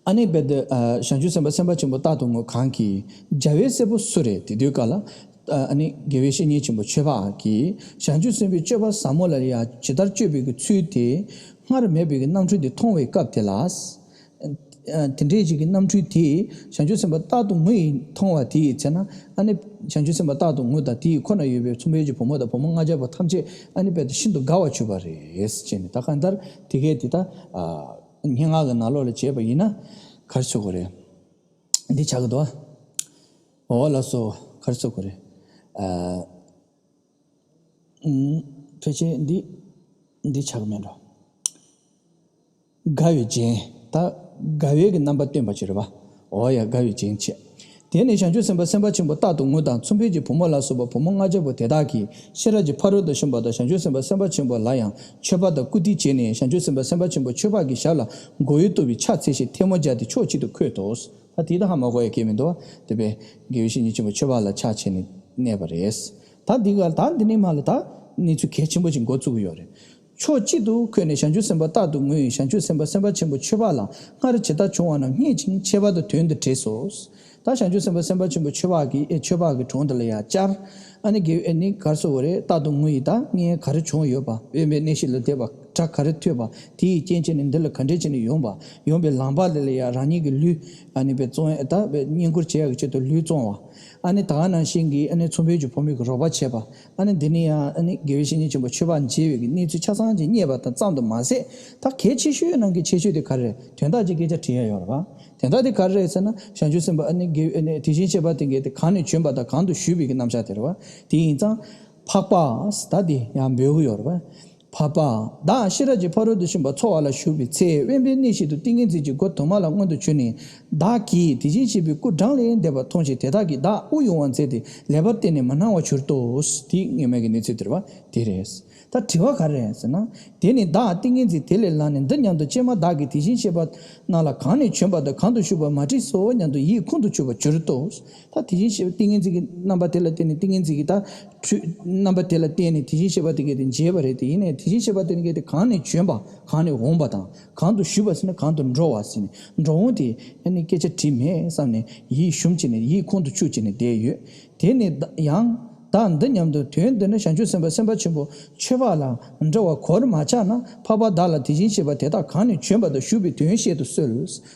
ཨ་ནི་རྦད་དེ་ཨ་བྱང་ཆུབ་སེམས་དཔའ་སེམས་དཔའ་ཆེན་པོ་རྟག་ཏུ་ངུ། གང་གིས་རྒྱལ་བའི་སྲས་པོ་སུ་རེད་དེ་དུས་སྐབས་ལ། ཨ་ནི་དགེ་བའི་བཤེས་གཉེན་ཆེན་པོ་ཆོས་འཕགས་ཀྱིས་བྱང་ཆུབ་སེམས་དཔའི་སྤྱོད་པ་ཟབ་མོ་ལ་ཡང་ཇི་ལྟར་སྤྱོད་པའི་གི་ཚུལ་དེ་སྔར་མེད་པའི་གི་རྣམ་འཕྲུལ་དེ་མཐོང་བའི་སྐབས་དེ་ལ། ཨ་དེ་འདྲའི་ཞིག་གི་རྣམ་འཕྲུལ་དེ་བྱང་ཆུབ་སེམས་དཔའ་རྟག་ཏུ་ངུ་ཡིས་མཐོང་བ་དེ་ཡི་ཚེ་ན། ཨ་ནི་བྱང་ཆུབ་སེམས་དཔའ་རྟག་ཏུ་ངུ་དང་དེ་ཡི་ཁོ་ན་ཡོད་པའི་མཚུངས་འཕེལ་གྱི་བུ་མོ་དང་བུ་མོ་ལྔ་བརྒྱ་པོ་ཐམས་ཅད་ཨ་ནི་རྦད་དེ་ཤིན་ཏུ་དགའ་བར་གྱུར་པ་རེད་ཅེས་ནི། ད་གང་ལྟར་དེ་གས་དེ་ད་ཨ། སྙན་ངག་གི་ནང་ལོགས་ལ་བྱས་པ་ཡིན་ན་ག་རེ་ཆགས་ཀྱི་རེད། འདི་ཆགས་ཀྱི་འདུག་ཨ། འོ་ལགས་སོ། ག་རེ་ཆགས་ཀྱི་རེད། ཨ། ཨུམ། ཕལ་ཆེར་འདི་འདི་ཆགས་ཀྱི་མེད་འགྲོ། དགའ་བའི་རྒྱན། ད་དགའ་བའི་གི་རྣམ་པ་སྟོན་པ་ཅིག་རེད་པ། འོ་ཡ། དགའ་བའི་རྒྱན་བྱས། དེ་ནས་བྱང་ཆུབ་སེམས་དཔའ་སེམས་དཔའ་ཆེན་པོ་རྟག་ཏུ་ངུ་དང་མཚུངས་འཕེལ་གྱི་བུ་མོ་ལ་སོགས་པ་བུ་མོ་ལྔ་བརྒྱ་པོ་དེ་དག་གིས་ཤེས་རབ་ཀྱི་ཕ་རོལ་ཏུ་ཕྱིན་པ་དང་བྱང་ཆུབ་སེམས་དཔའ་སེམས་དཔའ་ཆེན་པོ་ལ་ཡང་མཆོད་པ་དང་བཀུར་སྟི་བྱས་ནས། བྱང་ཆུབ་སེམས་དཔའ་སེམས་དཔའ་ཆེན་པོ་མཆོད་པ་གི་ཞབས་ལ་མགོ་བོའི་ཏོག་བའི་ཕྱག་འཚལ་ཞིང་ཐལ་མོ་སྦྱར་ཏེ་ཕྱོགས་གཅིག་ཏུ་འཁོད་དོ། ད་དེ་ད་ཧ་མ་གོ་ཡ་གལ་མི་འདུག་བ། དེ་བས་དགེ་བའི་བཤེས་གཉེན་ཆེན་པོ་མཆོད་པ་ལ་ཕྱག་བྱས་ནས་གནས་པ་རེད། ད་འདི་ག་ད་འདི་ནས་མར་ལ་ད་གནས་ཚུལ་གལ་ཆེན་པོ་ཅིག་འགོ་བཙུགས་ཀྱི་ཡོད་རེད། ཕྱོགས་གཅིག་ཏུ་འཁོད་ནས་བྱང་ཆུབ་སེམས་དཔའ་རྟག་ཏུ་ངུས། བྱང་ཆུབ་སེམས་དཔའ་སེམས་དཔའ་ཆེན་པོ་མཆོད་པ་ལ་སྔར་ཇི་ལྟར་བྱུང་བ་རྣམས་བསྙད་ཅིང་ཁྱད་པར་དུ་དོན་འདི་བྲིས་སོ། ད་བྱང་ཆུབ་སེམས་དཔའ་སེམས་དཔའ་ཆེན་པོ་མཆོད་པ་གི་ཨེ་མཆོད་པ་གི་གྲོང་དེ་ལ་ཡང་བཅར། ཨ་ནི་དགེ་ཨ་ནི་གར་སོ་བོ་རེད། རྟག་ཏུ་ངུ་ཡི་ད་ངས་ག་རེ་བྱུང་ཡོད་པ། དབེན་པའི་གནས་ཤིག་ལ་བསྡད་པ། སྒྲ་ག་རེ་ཐོས་པ། དེ་ཡི་རྐྱེན་བྱས་ནས་འདི་ལ་ག་འདྲས་བྱས་ནས་ཡོང་པ། ཡོང་པའི་ལམ་བར་དེ་ལ་ཡང་རང་ཉིད་ཀྱི་ལུས་ཨ་ནི་བའི་བཙོང་ད་བའི་བསྙེན་བཀུར་བྱེད་ཡག་གི་ཆེད་དུ་ལུས་བཙོང་བ། ཨ་ནི་ད་ག་ནང་བཞིན་གྱི་ཨ་ནི་མཚུངས་འཕེལ་གྱི་བུ་མོ་གི་རོགས་པ་བྱས་པ། ཨ་ནི་འདི་ནི་ཡང་ཨ་ནི་དགེ་བའི་བཤེས་གཉེན་ཆེན་པོ་མཆོད་པ་མཇལ་བའི་གི་གནས་ཚུལ་ཆ་ཚང་ཅིག་རྙེད་པ་དང་ཙམ་དུ་མ་ཟད། ད་གལ་ཆེ་ཤོས་ནང་གི་ཆེ་ཤོས་དེ་ག་རེ་རེད། དོན་དག་ཅིག་སྐད་ཆ་དྲི་ཡ་ཡོད་རེད་བ། དོན་དག་དེ་ག་རེ་རེད་ཟེར་ན། བྱང་ཆུབ་སེམས་དཔའ་ཨ་ནི་དགེ་ཨ་ནི་དེ་བཞིན་གཤེགས་པ་དེ་གས་དེ་གང་ནས་བྱོན་པ་དང་གང་དུ་བཞུད་པའི་གི་རྣམ་གཞག་དེ་རེད་བ། དེ་ཡིན་ཙང་། འཕགས་པ། ད་དེ་ཡང་འབོད་གི་ཡོད་རེད་བ། འཕགས་པ། བདག་ཤེས་རབ་ཀྱི་ཕ་རོལ་ཏུ་ཕྱིན་པ་འཚོ་བ་ལ་ཞུགས་པའི་ཚེ། དབེན་པའི་གནས་ཤིག་ཏུ་ཏིང་ངེ་འཛིན་གྱི་སྒོ་དུ་མ་ལ་མངོན་དུ་གྱུར་ནས། བདག་གིས་དེ་བཞིན་གཤེགས་པའི་སྐུ་བགྲང་ལས་འདས་པ་མཐོང་ཞིང་། དེ་དག་གིས་བདག་དབུགས་དབྱུང་བར་མཛད་དེ་ལེགས་པར་བསྟེན་ནས་མི་སྣང་བར་གྱུར་ཏོ། དེ་སྔོན་མའི་གི་གནས་ཚུལ་དེ་རེད་བ། དེ་རེད། ད་དྲི་བ་ག་རེ་རེད་ཟེར་ན། དེ་ནི་བདག་ཏིང་ངེ་འཛིན་དེ་ལས་ལངས་ནས་འདི་སྙམ་དུ། ཀྱེ་མ་བདག་གིས་དེ་བཞིན་གཤེགས་པ་རྣམས་ལ་གང་ནས་བྱོན་པ་དང་གང་དུ་ཞུགས་པ་མ་དྲིས་སོ་སྙམ་དུ་ཡིད་ཁོང་དུ་ཆུད་པར་གྱུར་ཏོ། ད་དེ་བཞིན་གཤེགས་པ་ཏིང་ངེ་འཛིན་གྱི་རྣམ་པ་དེ་ལ་བརྟེན་ནས་ཏིང་ངེ་འཛིན་གྱི་ད་འཁྲུལ་རྣམ་པ་དེ་ལ་བརྟེན་ནས་དེ་བཞིན་གཤེགས་པ་དེ་གས་དེ་མཇལ་བ་རེད་དེ། ཡིན་ནའི་དེ་བཞིན་གཤེགས་པ་དེ་གས་དེ་གང་ནས་བྱོན་པ་གང་ནས་འོངས་པ་དང་གང་དུ་ཞུགས་པ་ཟེར་ན་གང་དུ་འགྲོ་བ་ཟེར་ནས་འགྲོ་འོང་དེ་ཨ་ནི་སྐད་ཆ་དྲིས་མེད་བསམ་ནས་ཡིད་ཞུམ་བྱས་ནས་ཡིད་ཁོང་དུ་ཆུད་བྱས་ནས་བསྡད་ཡོད། དེ་ནས་ཡང་བདག་འདི་སྙམ་དུ་དོན་འདི་ནི་བྱང་ཆུབ་སེམས་དཔའ་སེམས་དཔའ་ཆེན་པོ་ཁྱོད་འཕགས་ལ་འདྲི་བ་གོར་མ་ཆག་ན་འཕགས་པ་བདག་ལ་དེ་བཞིན་གཤེགས་པ་དེ་དག་གང་ནས་བྱོན་པ་དང་ཞུགས་པའི་དོན་བཤད་དུ་གསོལ།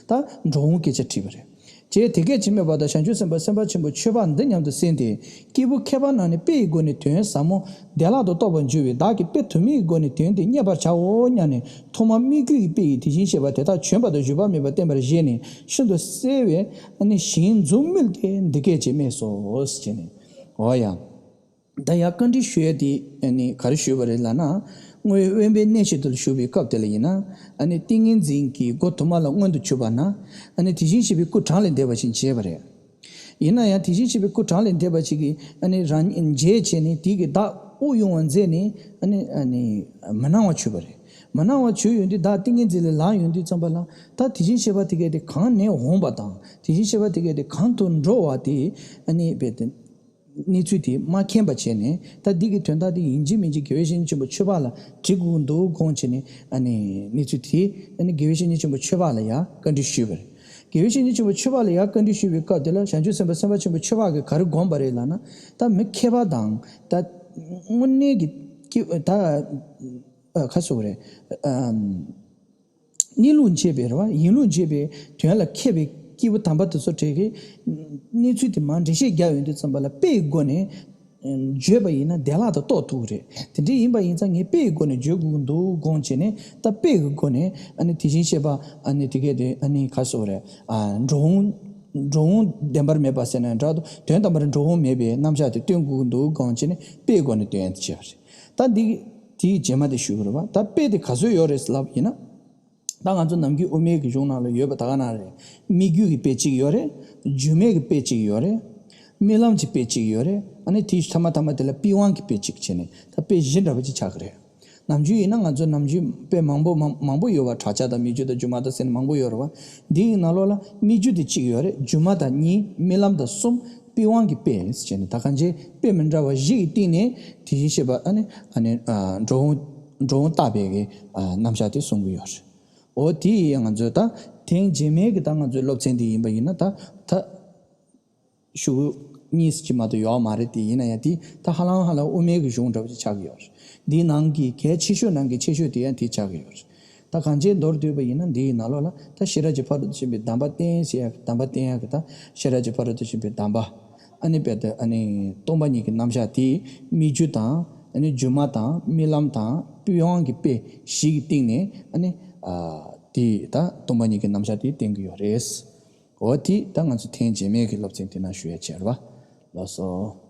ད་འགྲོ་འོང་སྐད་ཆ་དྲིས་པ་རེད། ཅེས་དེ་སྐད་ཅེས་སྨྲས་པ་དང་། བྱང་ཆུབ་སེམས་དཔའ་སེམས་དཔའ་ཆེན་པོ་ཁྱོད་འཕགས་འདི་སྙམ་དུ་སེམས་ཏེ། སྐྱེས་བུ་མཁས་པ་རྣམས་ནི་དཔེ་ཡི་སྒོ་ནས་དོན་ཟབ་མོ་བདེ་བླག་ཏུ་རྟོགས་པར་འགྱུར་བས་བདག་གིས་དཔེ་དུ་མའི་སྒོ་ནས་དོན་དེ་བསྙད་པར་བྱའོ་སྙམ་ནས་ཐོག་མར་སྨིག་རྒྱུ་ཡི་དཔེ་ཡིས་དེ་བཞིན་གཤེགས་པ་དེ་དག་བྱོན་པ་དང་བཞུགས་པ་མེད་པར་བསྟན་པར་བཞེད་ནས་ཤིན་ཏུ་གསལ་བའི་ཞིང་འཛུམ་དམུལ་ཏེ་འདི་སྐད་ཅེས་སྨྲས་སོ། ཞེས་ནས། འོ་ཡ། ད་ཡང་བཀའ་འདྲི་ཞུ་ཡ་དེ་ནི་ག་རེ་ཞུས་པ་རེད་ལབ་ན། སྔོན་དབེན་པའི་གནས་ཤིག་ཏུ་བཞུགས་པའི་སྐབས་དེ་ལ་ཡིན་ན། ཨ་ནི་ཏིང་ངེ་འཛིན་གྱི་སྒོ་དུ་མ་ལ་མངོན་དུ་གྱུར་པ་ན། ཨ་ནི་དེ་བཞིན་གཤེགས་པའི་སྐུ་གྲངས་ལས་འདས་པ་ཞིག་མཇལ་བ་རེད། ཡིན་ན་ཡང་དེ་བཞིན་གཤེགས་པའི་སྐུ་གྲངས་ལས་འདས་པ་ཞིག་གིས་ཨ་ནི་རང་མཇལ་བྱས་ནས་དེ་གི་བདག་དབུགས་དབྱུང་བ་མཛད་ནས་ཨ་ནི་ཨ་ནི་མི་སྣང་བ་བྱུང་བ་རེད། མི་སྣང་བ་བྱུང་ཡོང་དུས་བདག་ཏིང་ངེ་འཛིན་ལས་ལངས་ཡོང་དུས་ཙམ་པ་ལ་ད་དེ་བཞིན་གཤེགས་པ་དེ་གས་དེ་གང་ནས་འོངས་པ་དང་དེ་བཞིན་གཤེགས་པ་དེ་གས་དེ་གང་དུ་འགྲོ་བ་དེ་ཨ་ནི་རྦད་དེ། གནས་ཚུལ་དེ་མ་མཁྱེན་པ་བྱས་ནས་ད་འདི་གི་དོན་དག་དེ་ཡིན་གཅིག་མིན་གཅིག་དགེ་བའི་བཤེས་གཉེན་ཆེན་པོ་ཆོས་འཕགས་ལ་དྲི་དགོས་འདུག་དགོངས་བྱས་ནས་ཨ་ནི་གནས་ཚུལ་དེ་ཨ་ནི་དགེ་བའི་བཤེས་གཉེན་ཆེན་པོ་ཆོས་འཕགས་ལ་ཡང་བཀའ་འདྲི་ཞུས་པ་རེད། དགེ་བའི་བཤེས་གཉེན་ཆེན་པོ་ཆོས་འཕགས་ལ་ཡང་བཀའ་འདྲི་ཞུས་པའི་སྐབས་དེ་ལ་བྱང་ཆུབ་སེམས་དཔའ་སེམས་དཔའ་ཆེན་པོ་ཆོས་འཕགས་ཀྱིས་ག་རེ་དགོངས་པ་རེད་ལབ་ན། ད་མི་མཁས་པ་དང་ད་དངོས་གནས་ཀྱི་ཀྱི་ད་ཨ་ག་ཟེར་དགོས་རེད། ཨམ། གནས་ལུགས་འབྱེད་པའི་རེད་བ། ཡིན་ལུགས་འབྱེད་པའི་དོན་ལ་མཁས་པའི་སྐྱེས་བུ་དམ་པ་དེ་ཚོ་གྲས་ཀྱིས་གནས་ཚུལ་དེ་མར་འགྲེལ་བཤད་རྒྱག་ཡོང་དུས་ཙམ་པ་ལ་དཔེའི་སྒོ་ནས་བརྗོད་པ་ཡིན་ན་བདེ་བླག་ཏུ་རྟོགས་ཐུབ་ཀྱི་རེད། དེ་འདྲ་ཡིན་པ་ཡིན་ཙང་ངས་དཔེའི་སྒོ་ནས་བརྗོད་དགོས་ཀྱི་འདུག་དགོངས་བྱས་ནས་ད་དཔེ་གི་སྒོ་ནས་ཨ་ནི་དེ་བཞིན་གཤེགས་པ་ཨ་ནི་དེ་གས་དེ་ཨ་ནི་ག་ཟེར་དགོས་རེད། ཨ་འགྲོ་འོང་འགྲོ་འོང་བདེན་པར་མེད་པ་ཟེར་ན་འདྲ་འདུག་དོན་དམ་པར་འགྲོ་འོང་མེད་པའི་རྣམ་གཞག་དེ་སྟོན་དགོས་ཀྱི་འདུག་དགོངས་བྱས་ནས་དཔེའི་སྒོ་ནས་སྟོན་ཡ་དེ་བྱས་པ་རེད། ད་འདི་དེའི་རྗེས་མ་དེ་ཞུ་གི་རེད་བ། ད་དཔེ་དེ་ག་ཚོད་ཡོད་རེད་ལབ་ཡིན་ན། ད་ང་ཚོ་ནམ་རྒྱུན་དབུ་མའི་གི་གཞུང་ནང་ལ་ཡོད་པ་ད་ག་ནང་རེད། སྨིག་རྒྱུ་གི་དཔེ་གཅིག་ཡོད་རེད། སྒྱུ་མའི་གི་དཔེ་གཅིག་ཡོད་རེད། རྨི་ལམ་གྱི་དཔེ་གཅིག་ཡོད་རེད། ཨ་ནི་དེའི་ཐ་མ་ཐ་མ་དེ་ལ་པི་ཝང་གི་དཔེ་གཅིག་བྱས་ནས་ད་དཔེ་བཞི་འདྲ་པོ་ཅིག་ཆགས་ཀྱི་རེད། ནམ་རྒྱུན་ཡིན་ན་ང་ཚོ་ནམ་རྒྱུན་དཔེ་མང་པོ་མང་མང་པོ་ཡོད་པ། བྲག་ཆ་དང་སྨིག་རྒྱུ་དང་སྒྱུ་མ་དང་ཟེར་ནས་མང་པོ་ཡོད་རེད་བ། འདི་ཡི་ནང་ལོགས་ལ་སྨིག་རྒྱུ་དེ་གཅིག་ཡོད་རེད། སྒྱུ་མ་དང་གཉིས། རྨི་ལམ་དང་གསུམ། པི་ཝང་གི་དཔེ་བྱས་ནས་ད་གང་ཅི་དཔེ་མི་འདྲ་བ་བཞི་ཡི་སྟེང་ནས་དེ་བཞིན་གཤེགས་པ་ཨ་ནི་ཨ་ནི་ཨ་འགྲོ་འོང་འགྲོ་འོང་བརྟག་པའི་གི་ཨ་རྣམ་གཞག་དེ་གསུང་གི་ཡོད་རེད། འོ་དེ་ཡིས་ང་ཚོས་ད་ཐེངས་རྗེས་མའི་གི་ད་ང་ཚོའི་སློབ་ཚན་འདི་ཡིན་པ་ཡིན་ན་ད་ད་ཤོག་གུ་གཉིས་ཅིག་མ་གཏོགས་ཡོད་མ་རེད། དེ་ཡིན་ན་ཡང་དེ་ད་ཧ་ལམ་ཧ་ལམ་དབུ་མའི་གི་གཞུང་འདྲ་པོ་ཅིག་ཆགས་ཀྱི་ཡོད་རེད། འདིའི་ནང་གི་གལ་ཆེ་ཤོས་ནང་གི་ཆེ་ཤོས་དེ་ཡང་དེ་ཆགས་ཀྱི་ཡོད་རེད། ད་གང་ཅིའི་མདོར་བསྡུས་པ་ཡིན་ན་འདི་ཡི་ནང་ལོགས་ལ་ད་ཤེས་རབ་ཀྱི་ཕ་རོལ་ཏུ་ཕྱིན་པའི་གདམས་པ་བསྟན་ཟེར་ཡ་གདམས་པ་བསྟན་ཡ་གི་ད་ཤེས་རབ་ཀྱི་ཕ་རོལ་ཏུ་ཕྱིན་པའི་གདམས་པ་ཨ་ནི་དཔེ་དེ་ཨ་ནི་སྟོང་པ་ཉིད་ཀྱི་རྣམ་གཞག་དེ་སྨིག་རྒྱུ་དང་ཨ་ནི་སྒྱུ་མ་དང་རྨི་ལམ་དང་པི་ཝང་གི་དཔེ་བཞི་གི་སྟེང་ནས་ཨ་ནི་ཨ་དེ་ད་སྟོང་པ་ཉིད་ཀྱི་རྣམ་གཞག་དེ་བསྟན་གྱི་ཡོད་རེད། འོ་དེ་ད་ང་ཚོ་ཐེངས་རྗེས་མའི་གི་སློབ་ཚན་དེ་ནང་ཞུ་ཡ་བྱས་རེད་བ། ལགས་སོ།